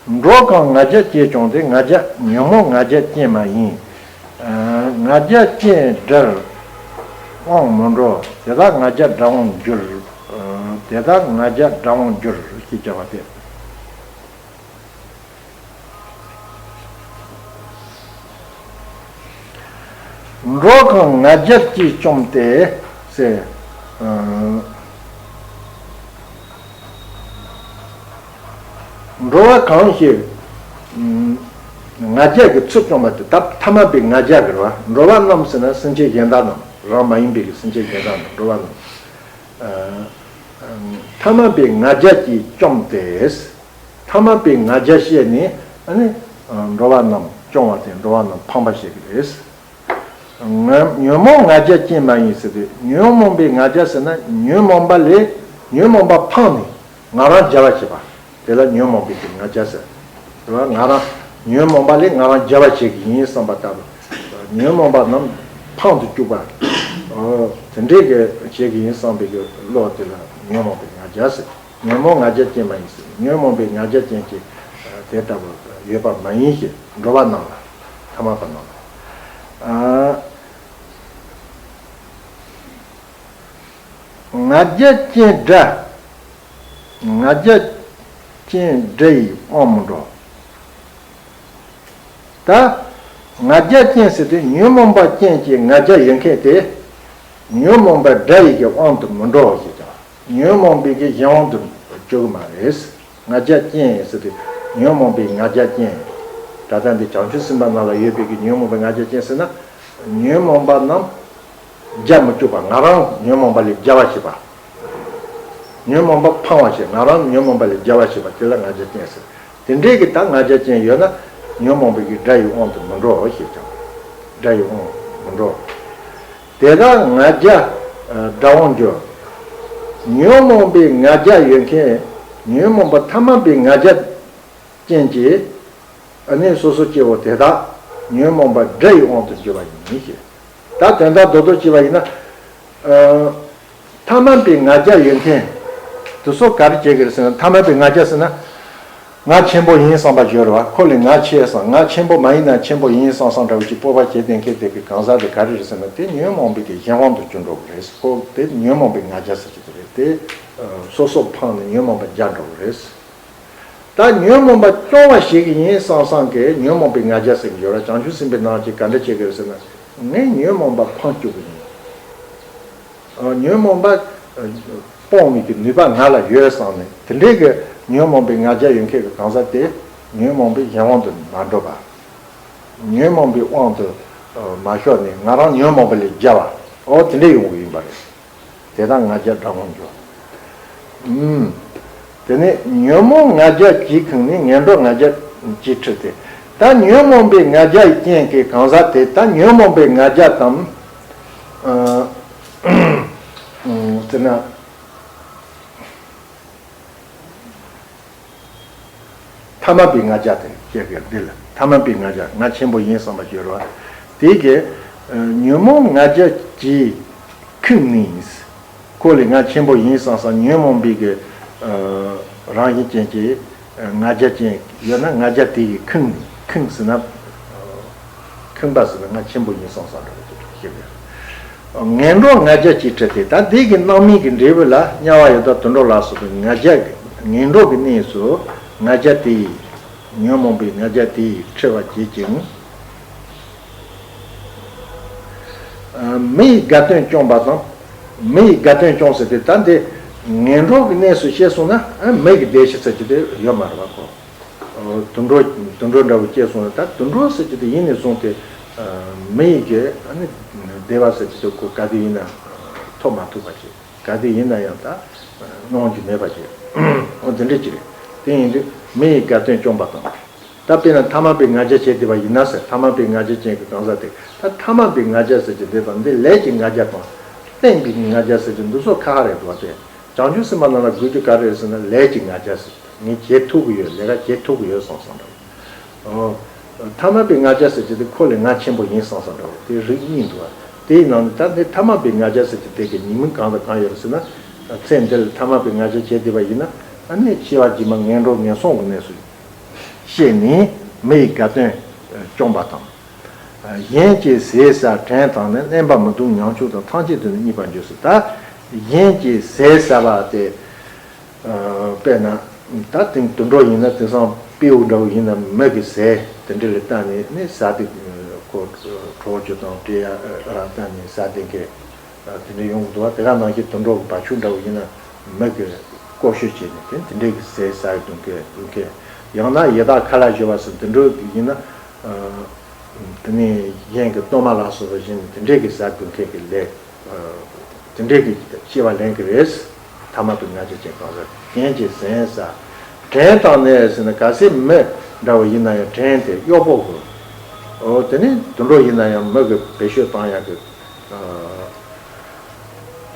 བྱ། འགྲོ་གང་ང་རྒྱལ་སྐྱེས་ཀྱང་དེ། ང་རྒྱལ་ཉོན་མོངས་ང་རྒྱལ་ཅན་མ་ཡིན། ང་རྒྱལ་ཅན་བསྒྲལ་དབང་མི་འགྲོ། དེ་དག་ང་རྒྱལ་བསྒྲལ་དབང་འགྱུར། དེ་དག་ང་རྒྱལ་དགྲ་དབང་འགྱུར་ཞེས་བྱ་བ་སྟེ། འགྲོ་གང་ང་རྒྱལ་གྱིས་བཅོམ་སྟེ་ཟེར། འགྲོ་བ་གང་ཞིག་ང་རྒྱལ་གྱིས་ཚུར་བཅོམ་པ་དེ་ད་ཐ་མལ་པའི་ང་རྒྱལ་གྱིས་རེད་བ། འགྲོ་བ་རྣམས་ཟེར་ན་སེམས་ཅན་གཞན་དག་རྣམས། རང་མ་ཡིན་པའི་གི་སེམས་ཅན་གཞན་དག་རྣམས། འགྲོ་བ་རྣམས། ཐ་མལ་པའི་ང་རྒྱལ་གྱིས་བཅོམ་སྟེ། ཐ་མལ་པའི་ང་རྒྱལ་བཤད་ནས་ཨ་ནི་འགྲོ་བ་རྣམས་སྐྱོང་བ་དེ་འགྲོ་བ་རྣམས་ཕམ་པ་བཤད་ཀྱི་རེད། ང་ཉོན་མོངས་ང་རྒྱལ་ཅན་མ་ཡིན་ཟེར་ཏེ། ཉོན་མོངས་པའི་ང་རྒྱལ་ཟེར་ན་ཉོན་མོངས་པ་ལས་ཉོན་མོངས་པ་ཕམ་ནས་ང་རང་རྒྱལ་བ་བྱེད་པ། དེ་ལ་ཉོན་མོངས་པའི་གི་ང་རྒྱལ་ཟེར། དེ་ལ་ང་རང་ཉོན་མོངས་པ་ལས་ང་རང་རྒྱལ་བ་བྱེད་ཀྱི་ཡིན་བསམ་པ་ལྟ་བུ། ཉོན་མོངས་པ་རྣམས་ཕམ་དུ་བཅུག་པ། ཨོ། དེ་འདྲའི་གི་བྱེད་ཀྱི་ཡིན་བསམ་པའི་གི་བློ་དེ་ལ་ཉོན་མོངས་པའི་ང་རྒྱལ་ཟེར། ཉོན་མོངས་ང་རྒྱལ་ཅན་མ་ཡིན་ཟེར། ཉོན་མོངས་པའི་ང་རྒྱལ་ཅན་གྱི་དེ་ལྟ་བུ་ཡོད་པ་མ་ཡིན་ཞེས། འགྲོ་བ་རྣམས་ལ། ཐ་མལ་པ་རྣམས་ལ། ཨ། ང་རྒྱལ་ཅན་དགྲ། ང་རྒྱལ་ཅན་དགྲ་ཡི་དབང་མི་འགྲོ། ད་ང་རྒྱལ་ཅན་ཟེར་དུས་ཉོན་མོངས་པ་ཅན་གྱི་ང་རྒྱལ་ཡོད་མཁན་དེ་ཉོན་མོངས་པ་དགྲ་ཡི་གི་དབང་དུ་མི་འགྲོ་ཞེས་ཀྱང་། ཉོན་མོངས་པའི་གི་གཞན་དབང་དུ་འཇུག་གི་མ་རེད། ང་རྒྱལ་ཅན་ཟེར་དུས་ཉོན་མོངས་པའི་ང་རྒྱལ་ཅན། ད་ལྟ་འདི་བྱང་ཆུབ་སེམས་དཔའ་ནང་ལ་ཡོད་པའི་གི་ཉོན་མོངས་པའི་ང་རྒྱལ་ཅན་ཟེར་ན། ཉོན་མོངས་པ་རྣམས་རྒྱལ་མི་བཅུག་པ། ང་རང་ཉོན་མོངས་པ་ལས་རྒྱལ་བ་བྱེད་པ། ཉོན་མོངས་པ་ཕམ་པ་བྱེད། ང་རང་ཉོན་མོངས་པ་ལས་རྒྱལ་བ་བྱེད་པ་དེ་ལ་ང་རྒྱལ་ཅན་ཟེར། དེ་འདྲའི་གི་ད་ང་རྒྱལ་ཅན་ཡོད་ན་ཉོན་མོངས་པའི་གི་དགྲ་ཡི་དབང་དུ་མི་འགྲོ་ཞེས་ཀྱང་། དགྲ་ཡི་དབང་མི་འགྲོ། དེ་དག་ང་རྒྱལ་དགྲ་དབང་འགྱུར། ཉོན་མོངས་པའི་ང་རྒྱལ་ཡོད་མཁན། ཉོན་མོངས་པ་ཐ་མལ་པའི་ང་རྒྱལ་ཅན་གྱི་ཨ་ནི་སོ་སོ་སྐྱེ་བོ་དེ་དག་ཉོན་མོངས་པ་དགྲ་ཡི་དབང་དུ་འགྱུར་བ་ཡིན་ཞེས། ད་དོན་དག་རྡོག་རྡོག་བྱས་པ་ཡིན་ན། ཨ། ཐ་མལ་པའི་ང་རྒྱལ་ཡོད་མཁན་དེ་ཚོ་ག་རེ་བྱེད་ཀྱི་རེད་ཟེར་ན། ཐ་མལ་པའི་ང་རྒྱལ་ཟེར་ན། ང་ཆེན་པོ་ཡིན་བསམ་པ་ཡོད་རེད་བ། ཁོ་ལས་ང་ཆེ་བསམ། ང་ཆེན་པོ་མ་ཡིན་ན་ཆེན་པོ་ཡིན་བསམ་བསམ་འདྲ་བོ་ཅིག་སྤོབས་པ་བྱེད་བསྡད་མཁན་དེ་གི་གང་ཟག་དེ་ག་རེ་རེད་ཟེར་ན། དེ་ཉོན་མོངས་པའི་གི་གཞན་དབང་དུ་གྱུར་འགྲོ་གི་རེད། ཁོ་དེ་ཉོན་མོངས་པའི་ང་རྒྱལ་ཟེར་གྱི་དེ་རེད་དེ། སོ་སོ་ཕམ་ནས་ཉོན་མོངས་པ་རྒྱལ་འགྲོ་གི་རེད། ད་ཉོན་མོངས་པ་སྐྱོང་བ་ཞིག་ཡིན་བསམ་བསམ་གི་ཉོན་མོངས་པའི་ང་རྒྱལ་ཟེར་གྱི་ཡོད་ར། བྱང་ཆུབ་སེམས་དཔའི་ནང་གི་ག་འདྲ་བྱེད་ཀྱི་རེད་ཟེར་ན། ངས་ཉོན་མོངས་པ་ཕམ་བཅུག་གི་ཡིན། ཨ། ཉོན་མོངས་པ་སྤོང་བའི་གི་ནུས་པ་ང་ལ་ཡོད་བསམ་ནས། དེ་འདྲའི་གི་ཉོན་མོངས་པའི་ང་རྒྱལ་ཡོད་མཁན་གྱི་གང་ཟག་དེ་ཉོན་མོངས་པའི་གཞན་དབང་དུ་མ་འགྲོ་བ། ཉོན་མོངས་པའི་དབང་དུ་མ་ཤོར་ནས་ང་རང་ཉོན་མོངས་པ་ལས་རྒྱལ་བ། ཨོ། དེ་འདྲ་ཡོང་གི་ཡིན་པ་རེད། དེ་དག་ང་རྒྱལ་དགྲ་དབང་འགྱུར། ཨུམ། དེ་ནས་ཉོན་མོངས་ང་རྒྱལ་གྱིས་ཁེངས་ནས། ངན་འགྲོ་ང་རྒྱལ་གྱིས་ཁྲིད་དེ། ད་ཉོན་མོངས་པའི་ང་རྒྱལ་ཅན་གྱི་གང་ཟག་དེ། ད་ཉོན་མོངས་པའི་ང་རྒྱལ་དང་། ཨ། ཨུམ། དེ་ན། ཐ་མལ་པའི་ང་རྒྱལ་དེ་བཤད་གི་འདི་ལ། ཐ་མལ་པའི་ང་རྒྱལ། ང་ཆེན་པོ་ཡིན་བསམ་པ་ཡོད་རེད་བ། དེ་གི་ཨ་ཉོན་མོངས་ང་རྒྱལ་གྱིས་ཁེངས་ནས། ཁོ་ལས་ང་ཆེན་པོ་ཡིན་བསམ་བསམ་ཉོན་མོངས་པའི་གི་ཨ་རང་བཞིན་ཅན་གྱི་ང་རྒྱལ་ཅན་ཡོད་ན། ང་རྒྱལ་དེ་གིས་ཁེངས་ནས། ཁེངས་ཟེར་ན། ཁེངས་པ་ཟེར་ན་ང་ཆེན་པོ་ཡིན་བསམ་བསམ་འདྲ་བོ་ཞིག་ཞིག་རེད། ངན་འགྲོ་ང་རྒྱལ་གྱིས་ཁྲིད་དེ། ད་འདི་གི་སྣང་མེད་ཀྱི་འབྲས་བུ་ལ་དམྱལ་བ་ཡི་དྭགས་དུད་འགྲོ་ལ་སོགས་པའི་ང་རྒྱལ། ངན་འགྲོ་གི་གནས་སུ་ང་རྒྱལ་དེ་ཡིས། ཉོན་མོངས་པའི་ང་རྒྱལ་དེ་ཡིས་ཁྲིད་པར་བྱེད་ཅིང་། མི་ཡི་དགའ་སྟོན་སྐྱོང་བ་དང་། མི་ཡི་དགའ་སྟོན་སྐྱོང་ཟེར་དུས་ད་འདི་ངན་འགྲོ་གི་གནས་སུ་སྐྱེས་སོང་ན་མི་གི་བདེ་གཤེགས་ཟེར་གྱི་དེ་ཡོད་མ་རེད་བ་ཁོ། དུད་འགྲོ། དུད་འགྲོ་འདྲ་བོ་སྐྱེས་སོང་ན། ད་དུད་འགྲོ་ཟེར་གྱི་དེ་ཡིན་ནས་བཟུང་སྟེ་མི་ཡི་གི་ཨ་ནི་བདེ་བ་ཟེར་གྱི་དེ་ཁོ་ག་དུས་ཡིན་ན་ཐོབ་མ་ཐུབ་པ་ཅིག་ག་དུས་ཡིན་ན་ཡང་ད་གནང་རྒྱུ་མེད་པ་ཅིག་འོ་དེ་འདྲ་ཅིག་རེད། དེ་ཡིན་དུས་མི་ཡི་དགའ་སྟོན་སྐྱོང་བ་དང་། ད་དཔེར་ན་ཐ་མལ་པའི་ང་རྒྱལ་བྱེད་བསྡད་པ་ཡིན་ན་ཟེར། ཐ་མལ་པའི་ང་རྒྱལ་ཅན་གྱི་གང་ཟག་དེ། ད་ཐ་མལ་པའི་ང་རྒྱལ་ཟེར་གྱི་འདི་དང་འདི་ལས་ཀྱི་ང་རྒྱལ་དང་བརྟེན་པའི་ང་རྒྱལ་ཟེར་གྱི་འདི་ཚོ་ཁ་ཁ་རེད་འདུག་བ། དེ་བྱང་ཆུབ་སེམས་དཔའ་རྣམས་ལ་དགོས་རྒྱུ་ག་རེ་རེད་ཟེར་ན། ལས་ཀྱི་ང་རྒྱལ་ཟེར། ངས་བྱེད་ཐུབ་ཀྱི་ཡོད། ལས་ཀ་བྱེད་ཐུབ་ཀྱི་ཡོད་བསམ་བསམ་འདྲ་བོ། ཨོ། ཐ་མལ་པའི་ང་རྒྱལ་ཟེར་གྱི་དེ་ཁོ་ལས་ང་ཆེན་པོ་ཡིན་བསམ་བསམ་འདྲ་བོ། དེ་རིགས་གཉིས་འདུག་བ། དེའི་ནང་ནས་ད་འདི་ཐ་མལ་པའི་ང་རྒྱལ་ཟེར་གྱི་དེ་གི་ཉེས་དམིགས་གང་དང་གང་ཡོད་རེད་ཟེར་ན། ཚེ་འདིར་ཐ་མལ་པའི་ང་རྒྱལ་བྱེད་བསྡད་པ་ཡིན་ན། ཨ་ནི་སྐྱེ་བ་རྗེས་མ་ངན་འགྲོ་ངན་སོང་གི་གནས་སུ་སྐྱེས་ནས་མི་ཡི་དགའ་སྟོན་སྐྱོང་བ་དང་། གཞན་གྱི་ཟས་ཟ་བྲན་བཏང་ནས། གླེན་པ་མི་བཏུབ་ཉམ་ཆུང་དང་། ཐམས་ཅད་དུ་ནི་བརྙས་པར་འགྱུར་ཟེར། ད་གཞན་གྱི་ཟས་ཟ་བ་དེ་ དཔེར་ན་ད་དེང་དུད་འགྲོ་ཡིན་ན་དེང་སང་སྤྲེའུ་འདྲ་བོ་ཡིན་ན་མི་གི་ཟས་དེ་འདྲ་ལ་བལྟས་ནས་ནི་ཟ་དེ་ཁོ་གྲོགས་ཅོ་དང་སྤྲེའུ་ཡ་རང་བལྟས་ནས་ཟ་དེ་མཁན་དེ་འདྲ་ཡོང་གི་འདུག་བ། དེ་ག་ནང་བཞིན་དུད་འགྲོ་གི་བ་ཕྱུགས་འདྲ་བོ་ཡིན་ན་མི་གི་བཀོལ་སྤྱོད་བྱས་ནས་དེ་དེ་འདྲ་གི་ཟས་ཟ་གི་འདུག་མཁན་འདུག་མཁན། ཡང་ན་ཡི་དྭགས་ཁ་ལག་བཞོ་བ་སོགས་དུད་འགྲོ་ཡིན་ན། དེ་ནས་གཞན་གྱི་གཏོར་མ་ལ་སོགས་པ་བཞིན་དེ་འདྲས་ཀྱི་ཟ་དགོས་མཁན་གྱི་ལས། དེ་འདྲས་ཀྱི་སྐྱེ་བ་ལེན་གྱི་རེད། ཐ་མལ་པའི་ང་རྒྱལ་ཅན་གང་ཟག་རྐྱེན་གྱིས་ཟན་ཟ། བྲན་བཏང་ནས་ཟེར་ན་གལ་སྲིད་མི་འདྲ་བ་ཡིན་ན་ཡང་བྲན་དེ་གཡོག་པོ་དགོས། འོ་དེ་ནས་དུད་འགྲོ་ཡིན་ན་ཡང་མི་གི་བེད་སྤྱོད་བཏང་ཡག་གི་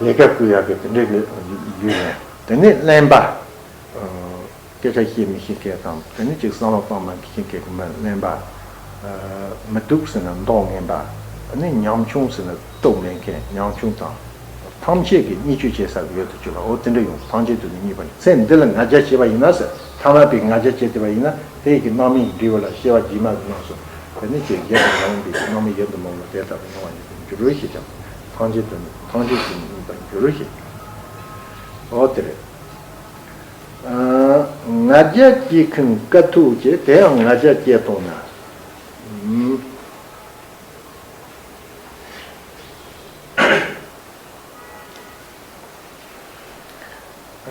ལས་ཀ་བསྐུལ་ཡག་གི་དེ་འདྲས་ཀྱི་ཡུལ་ཡིན། དེ་ནས་གླེན་པ། སྐད་ཆ་བཤད་མི་ཤེས་མཁན་དང་དེ་ནི་ཅིག་བསམ་བློ་གཏོང་མ་ཤེས་མཁན་གྱི་མི་གླེན་པ། མི་སྡུག་ཟེར་ན་མདོག་ངན་པ། དེ་ནི་ཉམ་ཆུང་ཟེར་ན་སྟོབས་མེད་མཁན་ཉམ་ཆུང་དང་། ཐམས་ཅད་ཀྱིས་བརྙས་བཅོས་བྱེད་ས་ཡོད་དུ་གྱུར་པ། འོ་དེ་འདྲ་ཡོང་ཐམས་ཅད་དུ་ནི་བརྙས་པ་ཡིན། ཚེ་འདི་ལ་ང་རྒྱལ་བྱེད་པ་ཡིན་ན་ཟེར། ཐ་མལ་པའི་ང་རྒྱལ་བྱེད་བསྡད་པ་ཡིན་ན་དེ་ཡི་གི་རྣམ་སྨིན་འབྲས་བུ་ལ་སྐྱེ་བ་རྗེས་མ་གི་རྣམས་སུ་དེ་ནི་ཅིག་གཞན་དང་མ་ཡིན་པའི་རྣམ་སྨིན་ཡོད་དུ་མ་འོངས་པ་དེ་ལྟ་བུ་མྱོང་བ་ཉིད་དུ་འགྱུར་རོ་ཞེས་ཀྱང་ཐམས་ཅད་དུ་ནི་ཐམས་ཅད་ཀྱིས་ནི་བརྙས་པར་འགྱུར་རོ་ཞེས། འོ་དེ་རེད། ང་རྒྱལ་གྱིས་ཁེངས་དཀའ་ཐུབ་བྱེད། དེ་ཡང་ང་རྒྱལ་སྐྱེས་གཏོང་ན།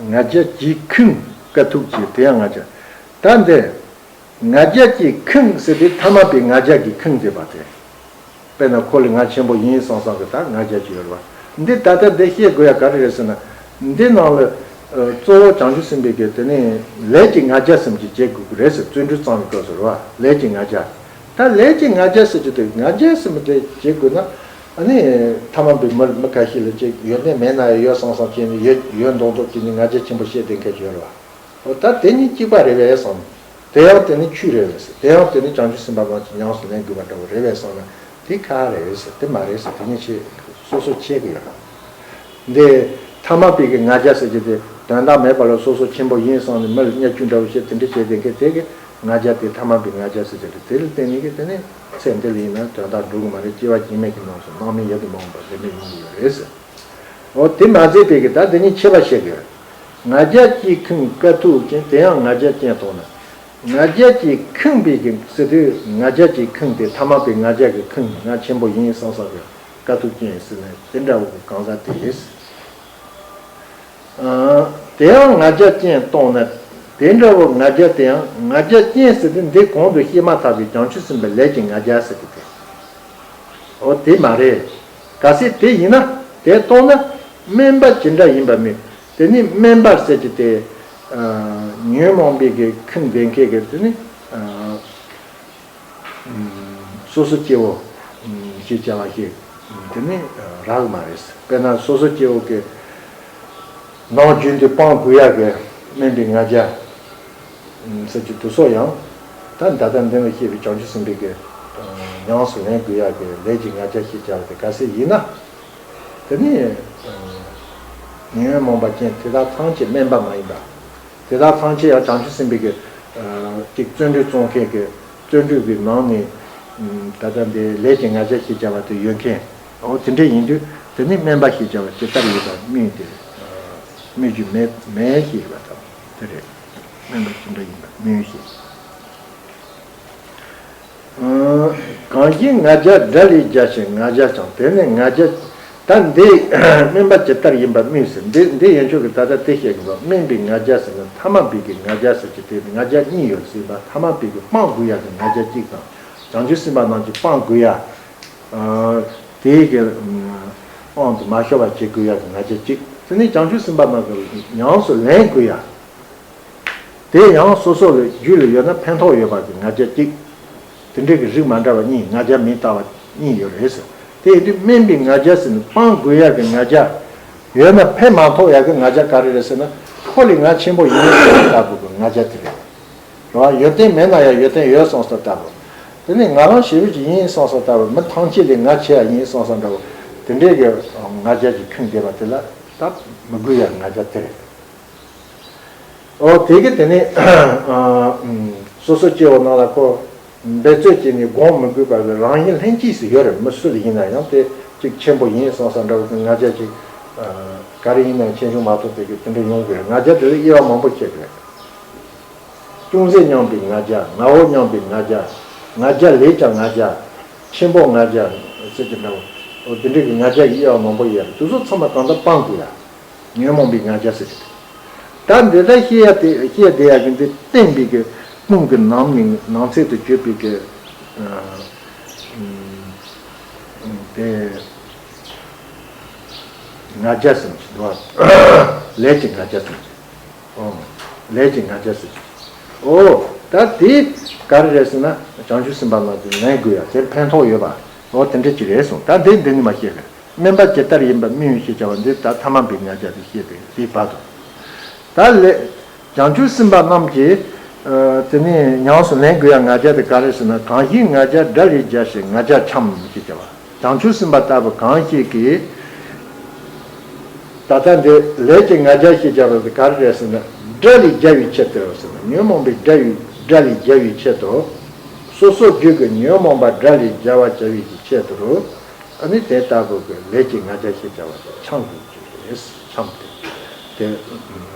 ང་རྒྱལ་གྱིས་ཁེངས་དཀའ་ཐུབ་བྱེད། དེ་ཡང་ང་རྒྱལ། ད་འདི། ང་རྒྱལ་གྱིས་ཁེངས་ཟེར་དུས་ཐ་མལ་པའི་ང་རྒྱལ་གྱིས་ཁེངས་བསྡད་པ་དེ། དཔེར་ན་ཁོ་ལས་ང་ཆེན་པོ་ཡིན་བསམ་བསམ་གི་ད་ང་རྒྱལ་གྱི་ཡོད་རེད་བ། འདི་ད་ལྟ་འདི་བཤད་དགོས་ཡ་ག་རེ་རེད་ཟེར་ན། འདི་ནང་ལ། གཙོ་བོ་བྱང་ཆུབ་སེམས་དཔའི་གི་དེ་ནི་ལས་ཀྱི་ང་རྒྱལ་སེམས་ཀྱི་བྱེད་དགོས་ཀྱི་རེད་ཟེར། བརྩོན་འགྲུས་བརྩམས་པའི་སྐབས་སུ་རེད་བ། ལས་ཀྱི་ང་རྒྱལ། ད་ལས་ཀྱི་ང་རྒྱལ་ཟེར་གྱི་དེ་ང་རྒྱལ་སེམས་དེ་བྱེད་དགོས་ན། ཨ་ནི། ཐ་མལ་པའི་མི་མི་ཁ་ཤས་ལ་ཅིག་ཡོན་ཏན་མེད་ན་ཡང་ཡོད་བསམ་བསམ་བྱས་ནས་ཡོད་ཡོད་མདོག་མདོག་བྱས་ནས་ང་རྒྱལ་ཆེན་པོ་བཤད་བསྡད་མཁན་ཅིག་ཡོད་རེད་བ། འོ་ད་དེ་གཉིས་གཅིག་པ་རེད་པས་བསམ། དེ་ཡང་དེ་ནི་ཆོས་རེད་པས་ཟེར། དེ་ཡང་དེ་ནི་བྱང་ཆུབ་སེམས་དཔའ་རྣམས་ཀྱིས་ཉམས་སུ་ལེན་དགོས་པ་འདྲ་བོ་རེད་པས་བསམ་ན་དེ་ཁག་རེད་པས་ཟེར། དེ་མ་རེད་ཟེར། དེ་ནི་ཆེ་སོ་སོ་ཆེ་གི་ཡོད་རེད། འདི་ཐ་མལ་པའི་གི་ང་རྒྱལ་ཟེར་གྱི་དེ་དོན་དག་མེད་པ་ལ་སོ་སོ་ཆེན་པོ་ཡིན་བསམ་ནས་མི་ལ་བརྙས་བཅོས་འདྲ་བོ་བྱས་དེ་འདྲ་བྱས་དེ་གི་དེ་གི་ང་རྒྱལ་དེ་ཐ་མལ་པའི་ང་རྒྱལ་ཟེར་གྱི་རེད། དེ་ལ་བརྟེན་ནས་གི་དེ་ནི་ཚེ་འདི་ལ་ཡིན་ན་དོན་དག་འགྲུབ་གི་མ་རེད། སྐྱེ་བ་རྗེས་མའི་གི་ནང་སོ་སྣང་མེད་ཡོད་དུ་མ་འོངས་པ་དེ་འདྲ་ཡོང་གི་ཡོད་རེད་ཟེར། འོ་དེ་མ་ཟད་པའི་གི་ད་དེ་ཉིད་ཁྱད་པར་བཤད་དགོས། ང་རྒྱལ་གྱིས་ཁེངས་དཀའ་ཐུབ་ཅན། དེ་ཡང་ང་རྒྱལ་ཅན་གཏོང་ན། ང་རྒྱལ་གྱིས་ཁེངས་པའི་གི་ཟེར་དུས་ང་རྒྱལ་གྱིས་ཁེངས་ཏེ་ཐ་མལ་པའི་ང་རྒྱལ་གྱིས་ཁེངས་ང་ཆེན་པོ་ཡིན་བསམ་བསམ་གི་དཀའ་ཐུབ་ཅན་ཟེར་ནས་དེ་འདྲ་བོ་གི་གང་ཟག་དེ་ཡིན། དེ་ཡང་ང་རྒྱལ་ཅན་གཏོང་ན། དེ་འདྲ་བོ་ང་རྒྱལ་དེ་ཡང་ང་རྒྱལ་ཅན་ཟེར་དུས་འདི་གོང་དུ་བཤད་མ་ཐག་པའི་བྱང་ཆུབ་སེམས་དཔའི་ལས་ཀྱི་ང་རྒྱལ་ཟེར་གི་དེ། འོ་དེ་མ་རེད། གལ་སྲིད་དེ་ཡིན་ན་དེ་གཏོང་ན་དམན་པ་ཇི་འདྲ་ཡིན་པ་སྨོས། དེ་ནི་དམན་པར་ཟེར་གྱི་དེ། ཉོན་མོངས་པའི་གི་ཁེངས་ལྡན་མཁན་གྱི་དེ་ནི། སོ་སོ་སྐྱེ་བོ། ཞེས་བྱ་བ་ཞིག་དེ་ནི་རག་མ་རེད། དཔེར་ན་སོ་སོ་སྐྱེ་བོ་གི་ནང་རྒྱུན་དུ་སྤང་དགོས་ཡག་གི་དམན་པའི་ང་རྒྱལ། ཟེར་གྱི་དེ་སོགས་ཡང་། ད་ད་ལྟ་འདི་ལ་བཤད་པའི་བྱང་ཆུབ་སེམས་དཔའི་གི། ཉམས་སུ་ལེན་དགོས་ཡག་གི་ལས་ཀྱི་ང་རྒྱལ་ཞེས་བྱ་བ་དེ་གལ་སྲིད་ཡིན་ན། དེ་ནི། ཉོན་མོངས་པ་ཅན་དེ་དག་ཐམས་ཅད་དམན་པ་མ་ཡིན་པ། དེ་དག་ཐམས་ཅད་ཡང་བྱང་ཆུབ་སེམས་དཔའི་གི། ཅིག་བརྩོན་འགྲུས་བརྩོན་མཁན་གི། བརྩོན་འགྲུས་ཀྱི་ནང་ནས། ད་ལྟ་འདི་ལས་ཀྱི་ང་རྒྱལ་ཞེས་བྱ་བ་དེ་ཡོད་མཁན། འོ་དེ་འདྲ་ཡིན་དུས་དེ་ནི་དམན་པ་ཞེས་བྱ་བ་ཇི་ལྟར་ཡོད་པ་སྨོས་ཏེ། སྨོས་རྒྱུ་མེད་མེད་ཞེས་པ་དང་དེ་རེད། དམན་པ་ཇི་འདྲ་ཡིན་པ་སྨོས་ཞེས། གང་ཞིག་ང་རྒྱལ་དགྲ་ལས་རྒྱལ་ཞིང་ང་རྒྱལ་བྱང་། དེ་ནི་ང་རྒྱལ། ད་འདི་དམན་པ་ཇི་ལྟར་ཡིན་པ་སྨོས་ཟེར། འདི་འདི་ཡན་ཆོད་ཀྱི་ད་ལྟ་དེ་བཤད་ཀྱི་འདུག་དམན་པའི་ང་རྒྱལ་ཟེར་ན་ཐ་མལ་པའི་གི་ང་རྒྱལ་ཟེར་གྱི་དེ་ང་རྒྱལ་གཉིས་ཡོད་ཟེར་བ། ཐ་མལ་པའི་གི་སྤང་དགོས་ཡ་གི་ང་རྒྱལ་གཅིག་དང་། བྱང་ཆུབ་སེམས་དཔའ་རྣམས་ཀྱིས་སྤང་དགོས་ཡ། དེའི་གི་དབང་དུ་མ་ཤོར་བ་བྱེད་དགོས་ཡ་གི་ང་རྒྱལ་གཅིག་དེ་ནི་བྱང་ཆུབ་སེམས་དཔའ་རྣམས་ཀྱིས་ཉམས་སུ་ལེན་དགོས་ཡ། དེ་ཡང་སོ་སོ་ལ་རྒྱུད་ལ་ཡོད་ན་ཕན་ཐོགས་ཡོད་པ་གི་ང་རྒྱལ་གཅིག་དེ་འདྲའི་གི་རིགས་མ་འདྲ་བ་གཉིས། ང་རྒྱལ་མི་ལྟ་བ་གཉིས་ཡོད་རེད་ཟེར། དེ་ཡིན་དུས་དམན་པའི་ང་རྒྱལ་ཟེར་ནས་སྤང་དགོས་ཡ་གི་ང་རྒྱལ། ཡོད་ན་ཕན་མ་ཐོགས་ཡ་གི་ང་རྒྱལ་ག་རེ་རེད་ཟེར་ན། ཁོ་ལས་ང་ཆེན་པོ་ཡིན་ལྟ་བུ་གི་ང་རྒྱལ་དེ་རེད། རེད་བ། ཡོན་ཏན་མེད་ན་ཡང་ཡོན་ཏན་ཡོད་བསམ་ས་ལྟ་བུ། དེ་ནས་ང་རང་ཞེ་པོ་ཅིག་ཡིན་བསམ་ས་ལྟ་བུ། མི་ཐམས་ཅད་ལས་ང་ཆེ་ཡ་ཡིན་བསམ་ས་འདྲ་བོ། དེ་འདྲའི་གི་ང་རྒྱལ་གྱིས་ཁེངས་བསྡད་པ་དེ་ལ་ད་མི་དགོས་ཡ་ང་རྒྱལ་དེ་རེད། ཨོ་དེ་གི་དེ་ནས་སོ་སོ་སྐྱེ་བོ་རྣམས་ལ་ཁོ་འབད་རྩོལ་བྱས་ནས་སྒོམ་མི་དགོས་པ་གི་རང་བཞིན་ལྷན་སྐྱེས་སུ་ཡོད་རེད། མི་སུ་ལ་ཡིན་ན་ཡང་དེ་གཅིག་ཆེན་པོ་ཡིན་བསམ་ས་འདྲ་བོ་གི་ང་རྒྱལ་གཅིག་ ག་རེ་ཡིན་ན་ཆེ་ཆུང་མ་གཏོགས་དེ་གི་དེ་འདྲ་ཡོང་གི་རེད། ང་རྒྱལ་དེ་ལ་དབྱེ་བ་མང་པོ་ཕྱེ་གི་རེད། ཅུང་ཟད་མཉམ་པའི་ང་རྒྱལ། ང་འོ་མཉམ་པའི་ང་རྒྱལ། ང་རྒྱལ་ལས་ཀྱང་ང་རྒྱལ། ཆེན་པོ་ང་རྒྱལ་ཟེར་གྱི་འདྲ་བོ། འོ་དེ་འདྲ་གི་ང་རྒྱལ་གྱི་དབྱེ་བ་མང་པོ་ཡོད་རེད། དེ་ཚོ་ཚང་མ་གང་ལྟར་སྤང་དགོས་ཡ། ཉོན་མོངས་པའི་ང་རྒྱལ་ཟེར་གྱི་འདུག་ད་འདི་ལྟར་བཤད་ཡ་དེ་བཤད་བསྡད་ཡ་གི་འདི་བསྟན་པའི་གི་དཔུང་གི་ནང་ནས་ནང་ཚན་དུ་བརྗོད་པའི་གི་ཨ་ཨ་དེ་ང་རྒྱལ་ཟེར་གྱི་འདུག་ལས་ཀྱི་ང་རྒྱལ་ཟེར་གྱི། ཨོ། ལས་ཀྱི་ང་རྒྱལ་ཟེར་གྱི། ཨོ། ད་དེ་ག་རེ་རེད་ཟེར་ན་བྱང་ཆུབ་སེམས་དཔའ་རྣམས་ཀྱིས་ལེན་དགོས་ཡ་དེར་ཕན་ཐོགས་ཡོད་པ། ཨོ་དེ་འདྲ་ཅིག་རེད་གསུངས། ད་འདི་འདི་ནི་མ་བཤད་གི། དམན་པ་ཇི་ལྟར་ཡིན་པ་སྨྲས་ཡོད་ཞེས་བྱ་བ་འདི་ད་ཐ་མལ་པའི་ང་རྒྱལ་དེ་བཤད་པའི་དེའི་བར་དུ། ད་ལས། བྱང་ཆུབ་སེམས་དཔའ་རྣམས་ཀྱིས། ཨ། དེ་ནས་ཉམས་སུ་ལེན་དགོས་ཡ་ང་རྒྱལ་དེ་ག་རེ་ཟེར་ན། གང་ཞིག་ང་རྒྱལ་དགྲ་ལས་རྒྱལ་ཞིང་ང་རྒྱལ་འཁྱམས་ཞེས་བྱ་བ། བྱང་ཆུབ་སེམས་དཔའ་ལྟ་བུ་གང་ཞིག་གིས། ད་ལྟ་འདི་ལས་ཀྱི་ང་རྒྱལ་ཞེས་བྱ་བ་དེ་ག་རེ་རེད་ཟེར་ན། དགྲ་ལས་རྒྱལ་བའི་ཆེད་དུ་ཟེར་ན། ཉོན་མོངས་པའི་དགྲ་ཡི་དགྲ་ལས་རྒྱལ་བའི་ཆེད་དུ། སོ་སོ་རྒྱུད་ཀྱི་ཉོན་མོངས་པ་དགྲ་ལས་རྒྱལ་བར་བྱ་བའི་གི་ཆེད་དུ། ཨ་ནི་དེ་ལྟ་བུ་གི་ལས་ཀྱི་ང་རྒྱལ་ཞེས་བྱ་བ་དེ་འཁྱམས་དགོས་ཀྱི་རེད། འཁྱམས་ཏེ་དེ་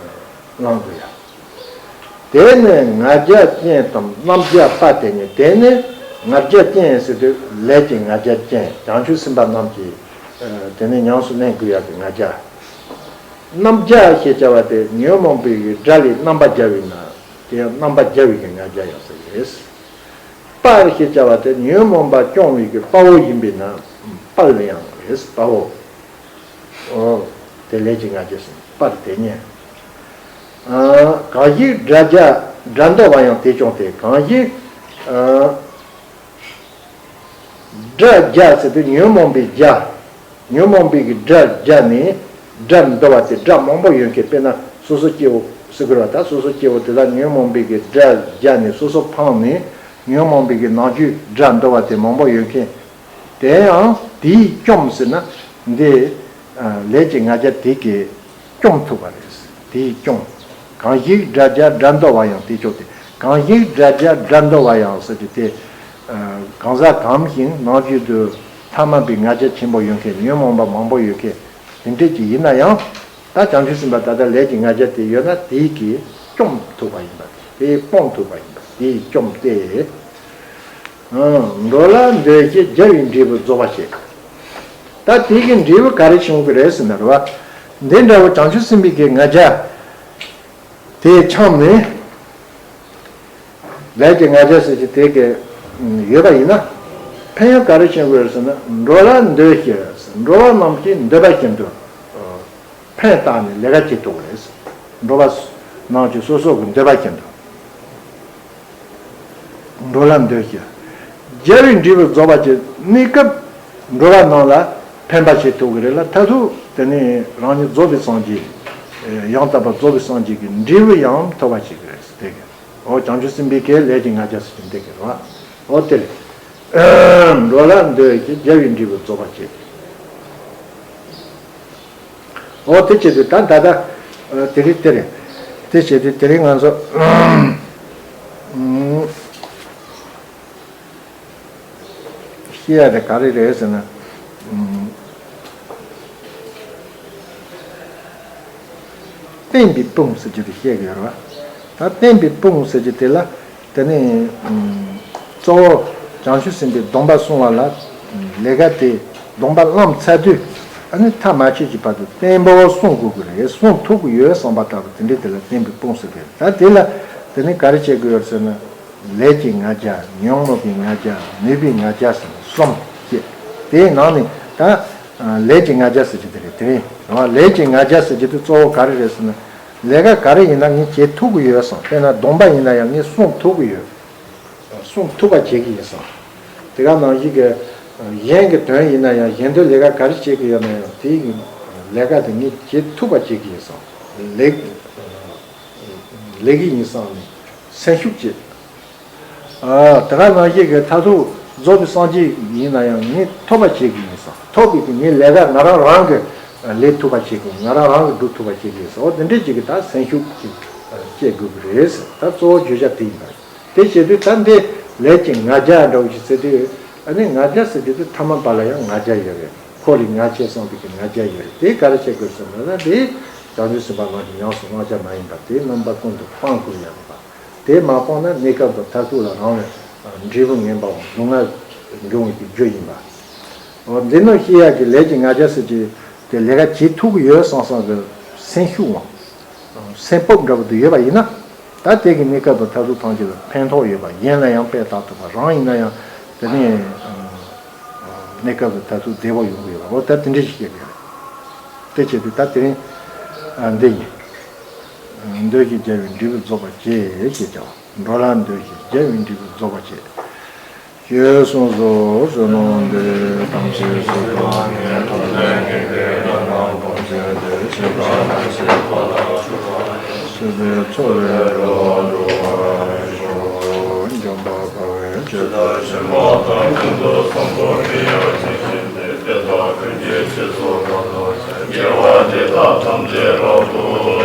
བླང་དགོས་ཡ། དེ་ནི་ང་རྒྱལ་ཅན་དམ་རྣམ་རྒྱལ་པ་དེ་ཉིད། དེ་ནི་ང་རྒྱལ་ཅན་ཟེར་དུས་ལས་ཀྱི་ང་རྒྱལ་ཅན། བྱང་ཆུབ་སེམས་དཔའ་རྣམས་ཀྱིས་དེ་ནི་ཉམས་སུ་ལེན་དགོས་ཡ་གི་ང་རྒྱལ། རྣམ་རྒྱལ་ཞེས་བྱ་བ་དེ་ཉོན་མོངས་པའི་གི་དགྲ་ལས་རྣམ་པར་རྒྱལ་བས་ན། དེ་ཡང་རྣམ་པར་རྒྱལ་བའི་གི་ང་རྒྱལ་ཡང་ཟེར་གི་རེད། དཔའ་ཞེས་བྱ་བ་དེ་ཉོན་མོངས་པ་སྐྱོང་བའི་གི་དཔའ་བོ་ཡིན་པས་ན། དཔའ་ལ་ཡང་རེད། དཔའ་བོ། ཨོ། དེ་ལས་ཀྱི་ང་རྒྱལ་ཟེར། དཔའ་དེ་ཉིད། ཨ། གང་ཞིག་དགྲ་རྒྱལ་དགྲ་འདོར་བ་ཡང་དེ་བྱུང་སྟེ། གང་ཞིག་ཨ། དགྲ་རྒྱལ་ཟེར་དུས་ཉོན་མོངས་པའི་རྒྱལ། ཉོན་མོངས་པའི་གི་དགྲ་རྒྱལ་ནས་དགྲ་འདོར་བ་དེ་དགྲ་མང་པོ་ཡོད་མཁན། དཔེར་ན་སོ་སོ་སྐྱེ་བོ་ཟེར་དགོས་རེད་པ། ད་སོ་སོ་སྐྱེ་བོ་དེ་དག་ཉོན་མོངས་པའི་གི་དགྲ་རྒྱལ་ནས་སོ་སོ་ཕམ་ནས་ཉོན་མོངས་པའི་གི་ནང་རྒྱུད་དགྲ་འདོར་བ་དེ་མང་པོ་ཡོད་མཁན། དེ་ཡང་དེས་བཅོམ་ཟེར་ན་འདི་ལས་ཀྱི་ང་རྒྱལ་དེ་གིས་བཅོམ་ཐུབ་པ་རེད། དེས་བཅོམ། གང་ཞིག་དགྲ་རྒྱལ་དགྲ་འདོར་བ་ཡང་དེ་ཕྱོགས་ཏེ། གང་ཞིག་དགྲ་རྒྱལ་དགྲ་འདོར་བ་ཡང་ཟེར་གྱི་དེ། གང་ཟག་གང་ཞིག་ནང་རྒྱུད་དུ་ཐ་མལ་པའི་ང་རྒྱལ་ཆེན་པོ་ཡོད་མཁན། ཉོན་མོངས་པ་མང་པོ་ཡོད་མཁན་དེ་འདྲས་ཅིག་ཡིན་ན་ཡང་། ད་བྱང་ཆུབ་སེམས་དཔའ་ད་ལྟ་ལས་ཀྱི་ང་རྒྱལ་དེ་ཡོད་ན་དེ་གིས་བཅོམ་ཐུབ་པ་ཡིན་པ། དེས་སྤོང་ཐུབ་པ་ཡིན་པ། དེས་བཅོམ་སྟེ། འགྲོ་ལ་འདོད་ཅེས་རྒྱལ་བའི་འབྲས་བུ་རྫོགས་པར་བྱེད། ད་དེ་གི་འབྲས་བུ་ག་རེ་བྱུང་གི་རེད་ཟེར་ན་རེད་པ། འདི་འདྲ་བོ་བྱང་ཆུབ་སེམས་དཔའི་གི་ང་རྒྱལ་དེ་འཁྱམས་ནས་ལས་ཀྱི་ང་རྒྱལ་ཟེར་གྱི་དེ་གི་ཡོད་པ་ཡིན་ན། ཕན་ཡོན་ག་རེ་བྱུང་གི་རེད་ཟེར་ན། འགྲོ་ལ་འདོད་ཅེས། འགྲོ་བ་རྣམས་ཀྱིས་འདོད་པ་བཞིན་དུ་ཕན་བཏགས་ནས་ལས་ཀ་བྱེད་ཐུབ་ཀྱི་རེད། འགྲོ་བ་རྣམས་ཀྱིས་སོ་སོ་གི་འདོད་པ་བཞིན་དུ། འགྲོ་ལ་འདོད་ཅེས། རྒྱལ་བའི་འབྲས་བུ་རྫོགས་པར་བྱེད། གནས་སྐབས་འགྲོ་བ་རྣམས་ལ་ཕན་པ་བྱེད་ཐུབ་ཀྱི་རེད་ལ། མཐར་ཐུག་དེ་ནས་རང་ཉིད་རྫོགས་པའི་སངས་རྒྱས། ཡང་དག་པར་རྫོགས་པའི་སངས་རྒྱས་ཀྱི་འབྲས་བུ་ཡང་ཐོབ་པར་བྱེད་ཀྱི་རེད། དེ་གི། འོ་བྱང་ཆུབ་སེམས་དཔའི་གི་ལས་ཀྱི་ང་རྒྱལ་ཟེར་གྱི་འདི་གི་རེད་པ། འོ་དེ་རེད། འགྲོ་ལ་འདོད་ཅེས་རྒྱལ་བའི་འབྲས་བུ་རྫོགས་པར་བྱེད། འོ་དེ་བྱེད་དུས་ད་ད་ལྟ་དེ་རིང་དེ་རེད། དེ་བྱེད་དུས་དེ་རིང་ང་ཚོ་བཤད་ཡ་དེ་ག་རེ་རེད་ཟེར་ན། བསྟན་པའི་དཔུང་ཟེར་གྱི་དེ་བཤད་ཀྱི་ཡོད་རེད་པ། ད་བསྟན་པའི་དཔུང་ཟེར་གྱི་དེ་ལ། དེ་ནི་གཙོ་བོ་བྱང་ཆུབ་སེམས་དཔའི་སྡོམ་པ་བསྲུང་བ་ལ་ལས་ཀ་དེ་སྡོམ་པ་བླངས་ཚར་དུས། ཨ་ནི་ཐ་མ་ཆོད་ཀྱི་བར་དུ་བརྟན་པོ་བསྲུང་དགོས་ཀྱི་རེད། བསྲུང་ཐུབ་ཀྱི་ཡོད་བསམ་པ་ལྟ་བུ་དེ་འདྲའི་དེ་ལ་བསྟན་པའི་དཔུང་ཟེར་གྱི་རེད། ད་དེ་ལ་དེ་ནི་ག་རེ་བྱེད་དགོས་ཡོད་ཟེར་ན། ལས་ཀྱི་ང་རྒྱལ། ཉོན་མོངས་པའི་ང་རྒྱལ། ནུས་པའི་ང་རྒྱལ་ཟེར་ནས་གསུམ་བཤད། དེའི་ནང་ནས་ད་ལས་ཀྱི་ང་རྒྱལ་ཟེར་གྱི་དེ་རེད། དེ་རེད། ལས་ཀྱི་ང་རྒྱལ་ཟེར་གྱི་དེ་གཙོ་བོ་ག་རེ་རེད་ཟེར་ན། ལས་ཀ་ག་རེ་ཡིན་ན་ངས་བྱེད་ཐུབ་ཀྱི་ཡོད་བསམ། དཔེར་ན་སྡོམ་པ་ཡིན་ན་ཡང་ངས་བསྲུང་ཐུབ་ཀྱི་ཡོད། བསྲུང་ཐུབ་པ་བྱེད་ཀྱི་ཡིན་བསམ། དེ་ག་ནང་བཞིན་གྱི་གཞན་གྱི་དོན་ཡིན་ན་ཡང་། གཞན་དོན་ལས་ཀ་ག་རེ་བྱེད་ཀྱི་ཡོད་ན་ཡང་། དེའི་ལས་ཀ་དེ་ངས་བྱེད་ཐུབ་པ་བྱེད་ཀྱི་ཡིན་བསམ། ལས་ལས་ཀྱི་ཡིན་བསམ་ནས་སེམས་ཤུགས་བསྐྱེད། ཨ། དེ་ག་ནང་བཞིན་གྱི་མཐར་ཐུག་རྫོགས་པའི་སངས་རྒྱས་ཡིན་ན་ཡང་ངས་ཐོབ་པ་བྱེད་ཀྱི་ཡིན་བསམ། ཐོབ་པའི་དེ་ངས་ལས་ཀ་ང་རང་རང་གིས་ལས་ཐུབ་པ་བྱེད་ཀྱི་ཡིན། ང་རང་རང་གིས་སྒྲུབ་ཐུབ་པ་བྱེད་ཀྱི་ཡིན་བསམ། འོ་དེ་འདྲའི་ཅིག་གི་ད་སེམས་ཤུགས་ཅིག་བསྐྱེད་དགོས་ཀྱི་རེད། ད་གཙོ་བོ་བརྗོད་བྱ་དེ་ཡིན་པ་རེད། དེ་བྱེད་དུས་ད་འདི་ལས་ཀྱི་ང་རྒྱལ་འདྲ་བོ་ཞིག་ཟེར་དུས། ཨ་ནི་ང་རྒྱལ་ཟེར་དུས་དེ་ཐ་མལ་པ་ལ་ཡང་ང་རྒྱལ་ཡོད་རེད། ཁོ་ལས་ང་ཆེ་བསམ་པའི་གི་ང་རྒྱལ་ཡོད་རེད། དེ་ག་རེ་བྱེད་དགོས་ཟེར་ན་ན་དེ་བྱང་ཆུབ་སེམས་དཔའ་རྣམས་ཀྱི་ཉམས་སུ་བླང་བྱ་མ་ཡིན་པ་དེ་རྣམ་པ་ཀུན་ཏུ་སྤང་དགོས་ཡ་རེད་པ། དེ་མ་སྤངས་ན་གནས་སྐབས་དང་མཐར་ཐུག་ལ་རང་ལ་འབྲས་བུ་ངན་པའམ་སྡུག་བསྔལ་འབྱུང་བའི་གི་རྒྱུ་ཡིན་པ། འོ་འདི་ནང་ཤེས་ཡག་གི་ལས་ཀྱི་ང་རྒྱལ་ཟེར་གྱི་དེ་ལས་ཀ་བྱེད་ཐུབ་ཀྱི་ཡོད་བསམ་བསམ་གི་སེམས་ཤུགས་དང་སེམས་སྤོབས་འདྲ་པོ་དེ་ཡོད་པ་ཡིན་ན། ད་དེ་གི་གནས་སྐབས་དང་མཐར་ཐུག་ཐམས་ཅད་ལ་ཕན་ཐོགས་ཡོད་པ། གཞན་ལ་ཡང་དཔེ་བལྟ་ཐུབ་པ། རང་ཡིན་ན་ཡང་དེ་ནས་གནས་སྐབས་དང་མཐར་ཐུག་བདེ་བ་ཡོང་གི་ཡོད་པ། འོ་ད་དེ་འདྲ་ཞིག་བཤད་དགོས་རེད། དེ་བྱས་ཏེ་ད་དེ་རིང་འདི་ཡིན། འདོད་བཞིན་རྒྱལ་བའི་འབྲས་བུ་རྫོགས་པར་བྱེད་ཅེས་བྱ་བ། འགྲོ་ལ་འདོད་བཞིན་རྒྱལ་བའི་འབྲས་བུ་རྫོགས་པར་བྱེད། ཞེས་གསུངས་སོ། བསོད་ནམས་འདི་ཡིས་ཐམས་ཅད་གཟིགས་པ་ཉིད། ཐོབ་ནས་ཉེས་པའི་དགྲ་རྣམས་ཕམ་བྱས་ཏེ། ཞིང་རལ་གནས་སྲིད་མཐའ་ལ་ཕྱུག་པ་ཡི། སྲིད་པའི་མཚོ་ལས་སྒྲོལ་བར་འགྲོ་བར་ཤོག། འཇམ་དཔལ་དཔའ་བོས་ཇི་ལྟར་བྱིན་པ་དང་། ཀུན་ཏུ་བཟང་པོ་དེ་ཡང་དེ་བཞིན་ཏེ། དེ་དག་ཀུན་གྱི་རྗེས་སུ་བདག་སློབ་ཅིང་། དགེ་བ་འདི་དག་ཐམས་ཅད་རབ་ཏུ་བསྔོ།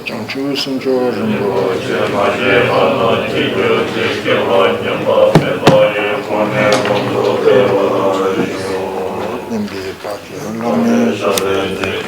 བྱང་ཆུབ་སེམས་མཆོག་རིན་པོ་ཆེ། མ་སྐྱེས་པ་རྣམས་སྐྱེ་གྱུར་ཅིག། སྐྱེས་པ་ཉམས་པ་མེད་པ་ཡི། གོང་ནས་གོང་དུ་འཕེལ་བར་ཤོག། བསྟན་པའི་བདག་རྒྱུད་བླ་མའི་ཞབས་ལ་འདི།